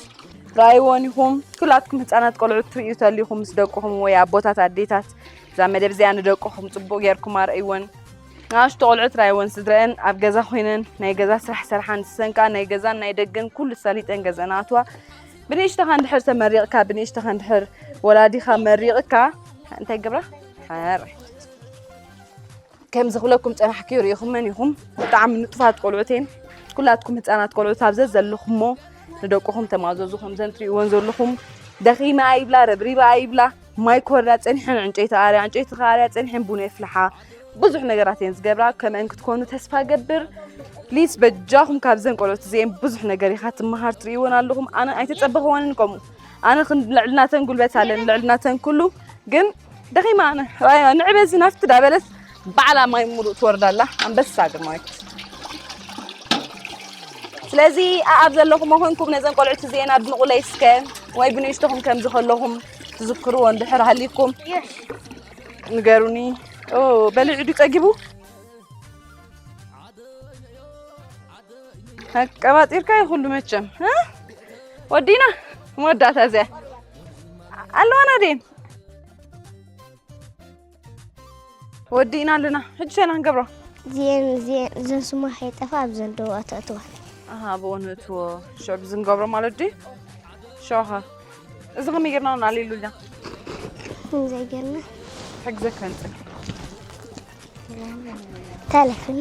ራይወን ኢኹም። ኩላትኩም ህፃናት ቆልዑት ትርእዩ ተሊኹም ምስ ደቅኹም ወይ ኣቦታት ኣዴታት፣ እዛ መደብ እዚኣ ንደቅኹም ፅቡቅ ጌርኩም ኣርእይወን። ንኣሽቱ ቆልዑት ራይወን ስድረአን ኣብ ገዛ ኮይነን ናይ ገዛ ስራሕ ሰርሓ፣ ንሰን ከኣ ናይ ገዛን ናይ ደገን ኩሉ ሰሊጠን ገዘን ኣትዋ። ብንእሽተኻ እንድሕር ተመሪቕካ፣ ብንእሽተኻ እንድሕር ወላዲኻ መሪቕካ፣ እንታይ ገብራ? ሓራይ። ከምዚ ክብለኩም ጸናሕክዮ ርኢኹመን ኢኹም። ብጣዕሚ ንጡፋት ቆልዑት እየን። ኩላትኩም ህጻናት ቆልዑት ኣብ ዘዘለኹሞ ንደቅኹም ተማዘዙ። ከምዘን ትርእይወን ዘለኹም ደኺመ ኣይብላ፣ ረብሪበ ኣይብላ። ማይ ክወርዳ ጸኒሐን ዕንጨይቲ ኣርያ፣ ዕንጨይቲ ከኣርያ ጸኒሐን ቡን የፍልሓ። ብዙሕ ነገራት እየን ዝገብራ። ከምአን ክትኮኑ ተስፋ ገብር። ፕሊስ በጃኹም ካብዘን ቆልዑት እዚአን ብዙሕ ነገር ኢኻ ትመሃር፣ ትርእይወን ኣለኹም። ኣነ ኣይተጸበኽወንን ከምኡ። ኣነ ክን-፣ ልዕልናተን ጉልበት ኣለኒ፣ ልዕልናተን ኩሉ። ግን ደኺማ ኣነ። ራያ ንዕበዚ ናፍቲ ዳበለት ባዕላ ማይ ሙሉእ ትወርዳ ኣላ። ኣንበሳ ግርማዊት። ስለዚ ኣኣብ ዘለኹም ኮንኩም ነዘን ቆልዑት እዚአን ኣድንቑለይ እስከ፣ ወይ ብንእሽቶኹም ከምዚ ከለኹም ትዝክርዎ እንድሕር ሃሊኩም ንገሩኒ። ኦ፣ በሊዑ ድዩ ጸጊቡ? ኣቀባጢርካ ይኹሉ መቸም፣ እ? ወዲና መወዳእታ እዚኣ ኣለዋና ደን ወዲእና ኣለና። ሕጂ ሸና ክንገብሮ? እዚአን፣ እዚአን፣ እዘን ስማ ከይጠፋ ኣብ ዘለዋ ተእትዋ። ኣሃ፣ ብኡ ንእትዎ። ሽዑ ብዚ ንገብሮ ማለት ድዩ? ሽዑ ኸ? እዚ ከመይ ጌርና እውን ኣልኢሉልና? ከምዚ ጌርና። ሕግዘካ ንጽል። ተለፍኒ።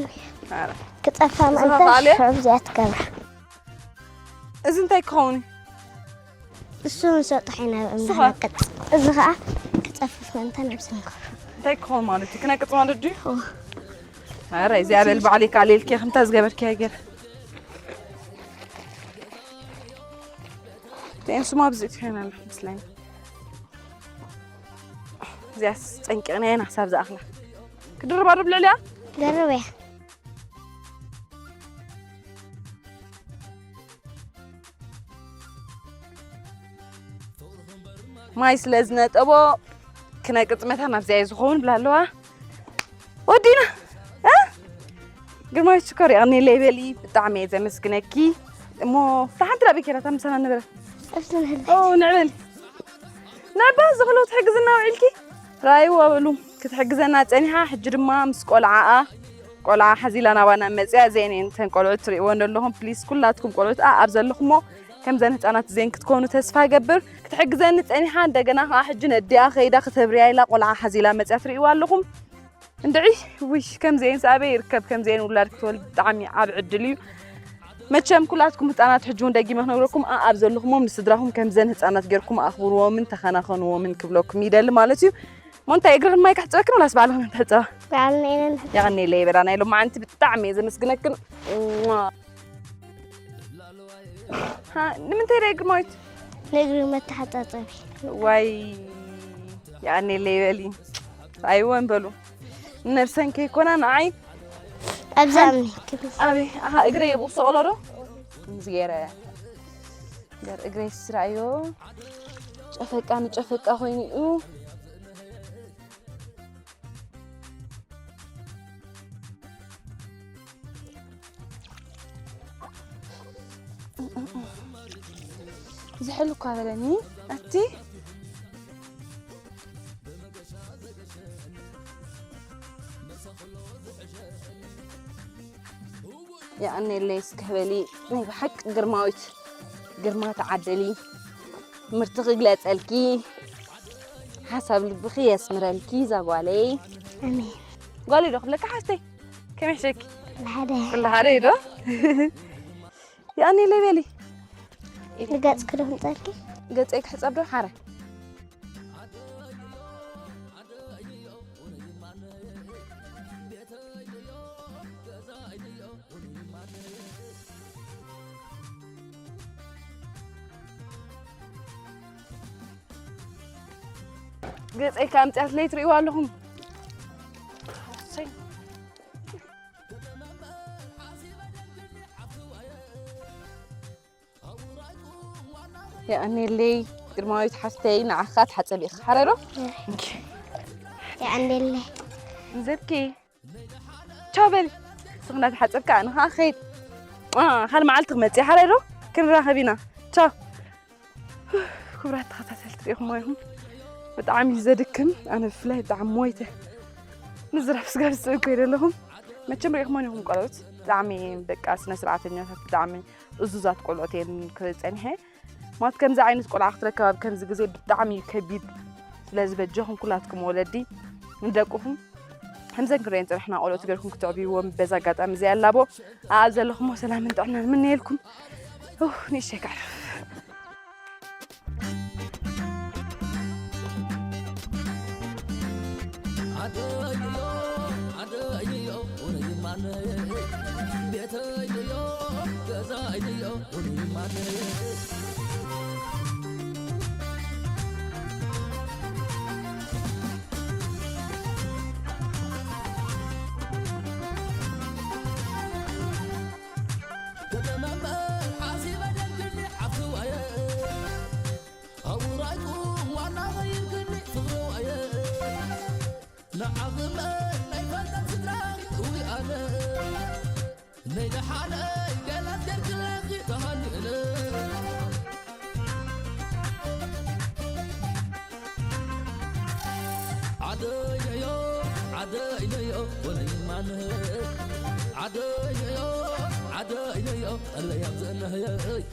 ኣረ። ክጠፋ እዚ ምእንተ ኸ ኣልያ? ሽዑ እዚኣ ትገብራ። እዚ እንታይ ክኸውን እዩ? እሱ ንሰጥሖ ኢና እሱ ኸ? ንነቅጽ። እዚ ኸኣ ክጸፍፍ ምእንተ ነብሲ ንኸ። እንታይ ክኸውን ማለት እዩ? ክነቅጽ ማለት ድዩ? እዎ። ኣረ፣ እግዚኣብሔር ባዕለይ ካልኤልኪ ከምታ ዝገበርኪ ገይረ። እዚአን ስማ ብዚ ትኾይና ኣለኹ ምስለኒ። እዚኣስ ጸንቂቕና ኢና ክሳብ ዝኣኽላ። ክድርባ ዶ ብልዕሊኣ? ደርብ እያ። ማይ ስለ ዝነጠቦ ክነቅጽ መታን ኣብዚኣ እዩ ዝኸውን ብላ ኣለዋ። ወዲና፣ እ? ግርማዊት ሽኮር የቐንየለይ በሊ፣ ብጣዕሚ እየ ዘመስግነኪ። እሞ ደሓን ትራበይ ኬራ እታ ምሳና ነበረ? እሱ ንህል። ኦ፣ ንዕበል። ነባ ዝኽሉ ትሕግዝና ውዒልኪ? ራይዋ በሉ፣ ክትሕግዘና ጸኒሓ፣ ሕጂ ድማ ምስ ቆልዓኣ፣ ቆልዓ ሓዚላ ናባና መጽያ፣ እዘን እየን እተን ቆልዑት ትርእይወን ዘለኹም። ፕሊስ፣ ኩላትኩም ቆልዑት፣ ኣ-፣ ኣብ ዘለኹሞ ከምዘን ህጻናት እዘን ክትኮኑ ተስፋ ገብር። ክትሕግዘኒ ጸኒሓ፣ እንደገና ከኣ ሕጂ ነዲኣ ከይዳ ከተብርያ ኢላ ቆልዓ ሓዚላ መጽያ ትርእይዋ ኣለኹም። እንድዒ፣ ውይ፣ ከምዚኤን ኣበይ ይርከብ? ከምዚኤን ውላድ ክትወልድ ብጣዕሚ ዓቢ ዕድል እዩ። መቸም ኩላትኩም ህጻናት ሕጂ እውን ደጊመ ክነግረኩም፣ ኣ-፣ ኣብ ዘለኹሞ ምስ ስድራኹም ከምዘን ህጻናት ጌርኩም ኣኽብርዎምን ተኸናኸንዎምን ክብለኩም ይደሊ ማለት እዩ። እሞ እንታይ እግሪ ማይ ከሕጽበክን ወላስ ባዕልኽን ተሕጽባ? ባዕልና ኢና ንሕጽብ። የቐንየለይ በላ ናይ ሎማዓንቲ ብጣዕሚ እየ ዘመስግነክን። ሃ፣ ንምንታይ ደኣ ግርማዊት? ንእግሪ መተሓጻጸቢ። ዋይ፣ የቐንየለይ በሊ። ኣይወን በሉ። ንነብሰን ከይኮና ንዓይ ኣብዛ ሓን-፣ እምኒ ክብል። ኣበይ? ኣሃ፣ እግረይ የብቑ ሰቕሎ ዶ? ከምዚ ገይረ። ገር እግረይ ስራዮ። ጨፈቃ ንጨፈቃ ኮይኑ እዩ። ዝሕል እኳ በለኒ ኣቲ። የቐንየለይ እስከ በሊ። ናይ ብሓቂ ግርማዊት፣ ግርማ ተዓደሊ። ትምህርትኺ ይግለጸልኪ፣ ሓሳብ ልብኺ የስምረልኪ እዛ ጓለይ። ኣሜን። ጓል ዶ ክብለካ ሓፍተይ? ከመይ ሕሸኪ? ሓደ። ኩሉ ሓደ ዶ? ያኔ ለይ በሊ። ንገጽ ክደምጸልኪ? ገጸይ ክሕጸብ ዶ? ሓረ። ገጸይ ከ ኣምጽኣትለይ ትርእይዋ ኣለኹም። እሰይ። የቐንየለይ ግርማዊት ሓፍተይ፣ ንዓኻ ትሓጸብ ኢኻ። ሓረ ዶ? እንኪ። የቐንየለይ። ንዘብኪ። ቻው በሊ። ንስኺ እንዳተሓጸብካ ኣነ ኸኣ ኸይድ። አ፣ ካልእ መዓልቲ ክመጽእ እየ። ሓረ ዶ? ክንራኸብ ኢና። ቻው። ክቡራት ተኸታተልቲ ርኢኹምዎ ኢኹም። ብጣዕሚ እዩ ዘድክም። ኣነ ብፍላይ ብጣዕሚ ሞይተ። ምዝራብ ስጋብ ዝስእን ኮይደ ኣለኹም። መቸም ርኢኹምወን ኢኹም ቆልዑት። ብጣዕሚ በቃ ስነ ስርዓተኛታት፣ ብጣዕሚ እዙዛት ቆልዑት እየን ክርኢ ጸኒሐ። ማለት ከምዚ ዓይነት ቆልዓ ክትረከብ ኣብ ከምዚ ግዜ ብጣዕሚ እዩ ከቢድ። ስለዚ በጃኹም ኩላትኩም ወለዲ ንደቅኹም ከምዘን ክርእየን ዝጸናሕና ቆልዑት ጌርኩም ክትዕብይዎም በዚ ኣጋጣሚ እዚ ኣላቦ ኣብ ዘለኹሞ ሰላምን ጥዕናን ምነየልኩም። ኡፍ፣ ንእሽተይ ከዕርፍ። ዓደይዮ፣ ዓደይዮ፣ ኡነይ ማነይ፣ ቤተይዮ፣ ገዛይዮ፣ ኡነይ ማነይ። ከተማ እምበር ሓሲበ ደልክኒ ሓፍትዋየ፣ ኣውራይኩም ዋና ኸይርክኒ ፍቕርዋየ። ንዓኽመ ናይ ፈልጠት ስድራኺ እዊ ኣነ፣ ናይ ደሓነይ ገላት ገርክለኺ ተሃኒእነ። ዓደይነዮ፣ ዓደይነዮ፣ ወለይማነ። ዓደይነዮ፣ ዓደይነዮ፣ ቀለይ ኣብዘነህየይ።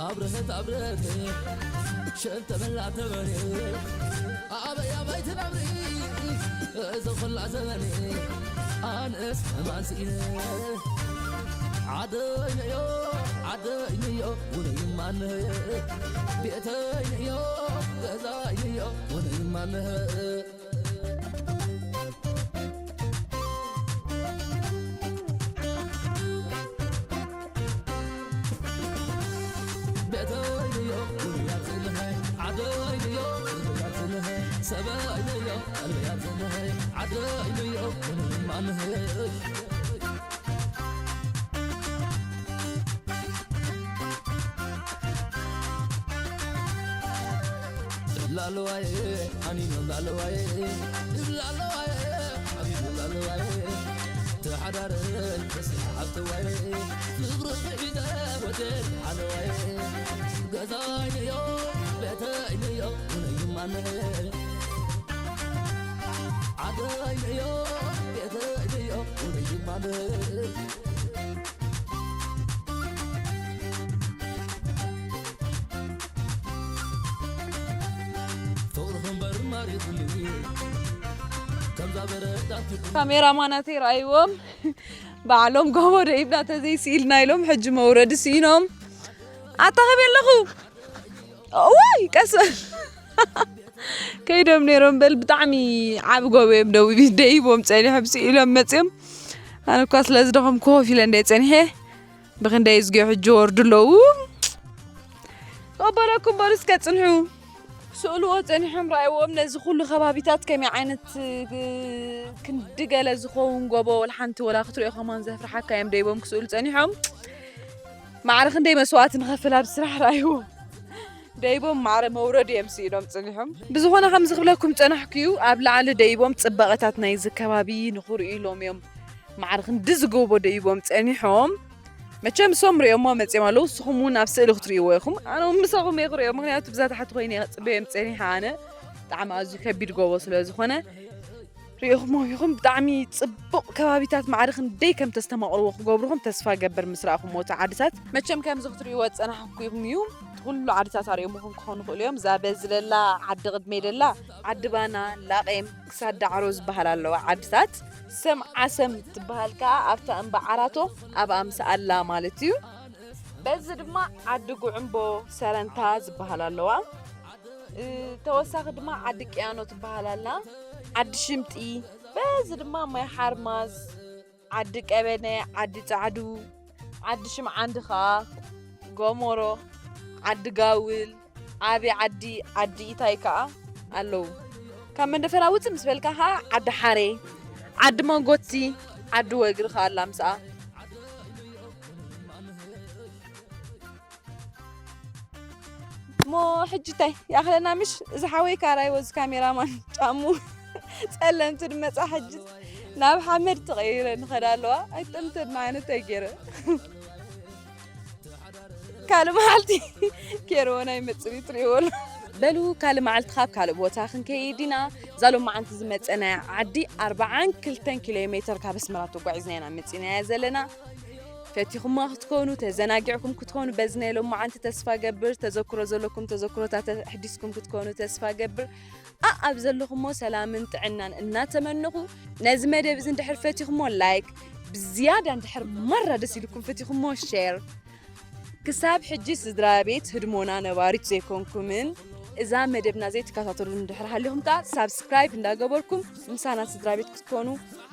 ኣብረሀት ኣብረሀት ሸንተ መላ ተበሬ ኣበይ ኣበይ ትነብሪ እዚ ኹላ ዘበኔ ኣነስ ማንስኢነ ዓደይነዮ ዓደይነዮ ውነይማነየ ቤተይነዮ ገዛይነዮ ውነይማነየ ላለዋየ ኣኒኖም ላለዋየ ላለዋየ ሓቢቡ ላለዋየ ተሓዳረ ተስፋ ሓብተዋየ ፍቕሪ ብዒደ ወደል ሓለዋየ ገዛይንዮ ቤተይንዮ ውነይማነ ዓደይንዮ ቤተይንዮ ውነይማነ ካሜራማናተይ ረኣይዎም ባዕሎም ጎቦ ደይብና ተዘይስኢልና ኢሎም ሕጂ መውረዲ ስኢኖም ኣታ ከበይ ኣለኹ እዋይ ቀስ በል ከይዶም ነይሮም በል ብጣዕሚ ዓቢ ጎቦ እዮም ደይቦም ጸኒሖም ስኢሎም መጺኦም ኣነ እኳ ስለዚ ደኸም ኮፍ ኢለ እንደ ጸኒሐ ብኽንደይ እዝጊዮ ሕጂ ወርዱ ኣለዉ ቀበለኩም በሉ እስከ ጽንሑ ክስእልዎ ጸኒሖም ረኣይዎም ነዚ ኩሉ ከባቢታት ከመይ ዓይነት ክንዲ ገለ ዝኸውን ጎቦ ወላ ሓንቲ ወላ ክትሪኦ ከማን ዘፍርሓካ እዮም ደይቦም ክስእሉ ጸኒሖም ማዕረ ክንደይ መስዋእቲ ንኸፍል ኣብ ስራሕ ረኣይዎ ደይቦም ማዕረ መውረድ እዮም ስኢሎም ጽኒሖም ብዝኾነ ከምዚ ክብለኩም ጸናሕኩ እዩ ኣብ ላዕሊ ደይቦም ጽባቐታት ናይዚ ከባቢ ንኽርእዩ ኢሎም እዮም ማዕረ ክንዲ ዝጎቦ ደይቦም ጸኒሖም መቸም እሶም ርእዮሞ መጺኦም ኣለዉ ንስኹም እውን ኣብ ስእሊ ክትርእይዎ ኢኹም ኣነ እውን ምሳኹም እየ ክርእዮ ምክንያቱ ብዛ ታሕቲ ኮይነ እየ ክጽበዮም ጸኒሐ ኣነ ብጣዕሚ ኣዝዩ ከቢድ ጎቦ ስለ ዝኾነ ሪእኹሞ ኢኹም ብጣዕሚ ጽቡቕ ከባቢታት ማዕረ ክንደይ ከም ተስተማቕርዎ ክገብርኹም ተስፋ ገብር ምስ ረኣኹሞ እቲ ዓድታት። መቸም ከምዚ ክትርእይዎ ዝጸናሕኩም እዩ። እቲ ኩሉ ዓድታት ኣርእዮምኹም ክኾኑ ይኽእሉ እዮም። እዛ በዚ ለላ ዓዲ ቅድመይ ለላ ዓዲ ባና፣ ላቄም፣ ክሳድ ዳዕሮ ዝበሃላ ኣለዋ ዓድታት። ሰም ዓሰም ትበሃል ከኣ ኣብታ እምባ ዓራቶ ኣብኣ ምስ ኣላ ማለት እዩ። በዚ ድማ ዓዲ ጉዕምቦ፣ ሰረንታ ዝበሃላ ኣለዋ። እ፣ ተወሳኺ ድማ ዓዲ ቅያኖ ትበሃል ኣላ። ዓዲ ሽምጢ፣ በዚ ድማ ማይ ሓርማዝ፣ ዓዲ ቀበነ፣ ዓዲ ጻዕዱ፣ ዓዲ ሽምዓንዲ ኸኣ፣ ጎሞሮ፣ ዓዲ ጋውል፣ ዓቢ ዓዲ፣ ዓዲ ኢታይ ከኣ ኣለዉ። ካብ መንደፈራ ውጽእ ምስ በልካ ኸኣ ዓዲ ሓሬ፣ ዓዲ መንጎቲ፣ ዓዲ ወግሪ ኸኣ ኣላ ምስኣ። እሞ ሕጂ እንታይ ይኣኽለና ምሽ? እዚ ሓወይ ካራይ ወዚ ካሜራማን ጫሙ ጸለምቲ ድመጻ ሕጂ ናብ ሓመድ ተቐይረ ንኸዳ ኣለዋ። ኣይጠምተን ማለት እንታይ ገይረ? ካልእ መዓልቲ ኬርዎ ናይ መጽሪ ትርእይዎ ኣሎ። በሉ ካልእ መዓልቲ ካብ ካልእ ቦታ ክንከይድ ኢና። እዛ ሎማዓንቲ ዝመጸናያ ዓዲ ኣርብዓን ክልተን ኪሎ ሜትር ካብ ኣስመራ ተጓዒዝና ኢና መጺናያ ዘለና። ፈቲኹማ ክትኮኑ፣ ተዘናጊዕኩም ክትኮኑ በዚ ናይ ሎማዓንቲ ተስፋ ገብር። ተዘክሮ ዘለኩም ተዘክሮታት ኣሕዲስኩም ክትኮኑ ተስፋ ገብር። ኣኣብ ዘለኹሞ ሰላምን ጥዕናን እናተመነኹ፣ ነዚ መደብ እዚ እንድሕር ፈቲኹሞ ላይክ፣ ብዝያዳ እንድሕር ማራ ደስ ኢልኩም ፈቲኹሞ ሼር። ክሳብ ሕጂ ስድራ ቤት ህድሞና ነባሪት ዘይኮንኩምን እዛ መደብና ዘይትከታተሉ እንድሕር ሃሊኹም ከኣ ሳብስክራይብ እንዳገበርኩም ምሳና ስድራ ቤት ክትኮኑ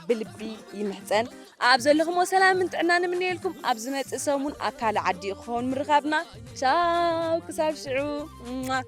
ብልቢ ይምሕጸን። ኣብ ዘለኹሞ ሰላምን ጥዕናን እምነየልኩም። ኣብ ዝመጽእ ሰሙን ኣብ ካልእ ዓዲ ክኸውን ምርኻብና። ቻው፣ ክሳብ ሽዑ። ሟ።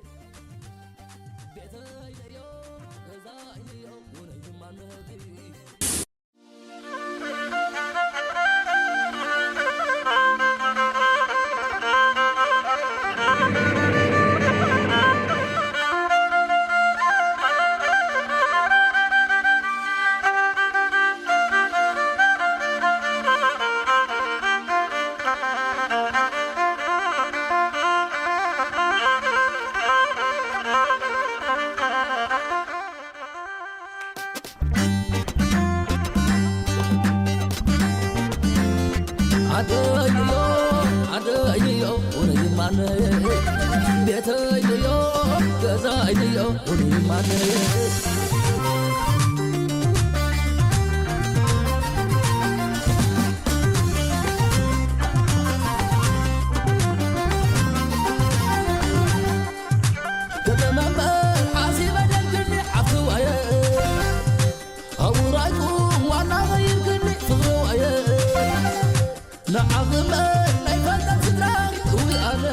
ዓደይዮ፣ ዓደይዮ፣ ውርይማነ፣ ቤተይዮ፣ ገዛይዮ፣ ውርይማነ። ከተማ እምበር ዓሲበ ደልክኒ ዓፍዋየ። ኣውራይኩም ዋና ኸይርክኒ ፍቕርዋየ። ንዓኽመ ናይ ፈጠር ስድራ እዊ ኣነ።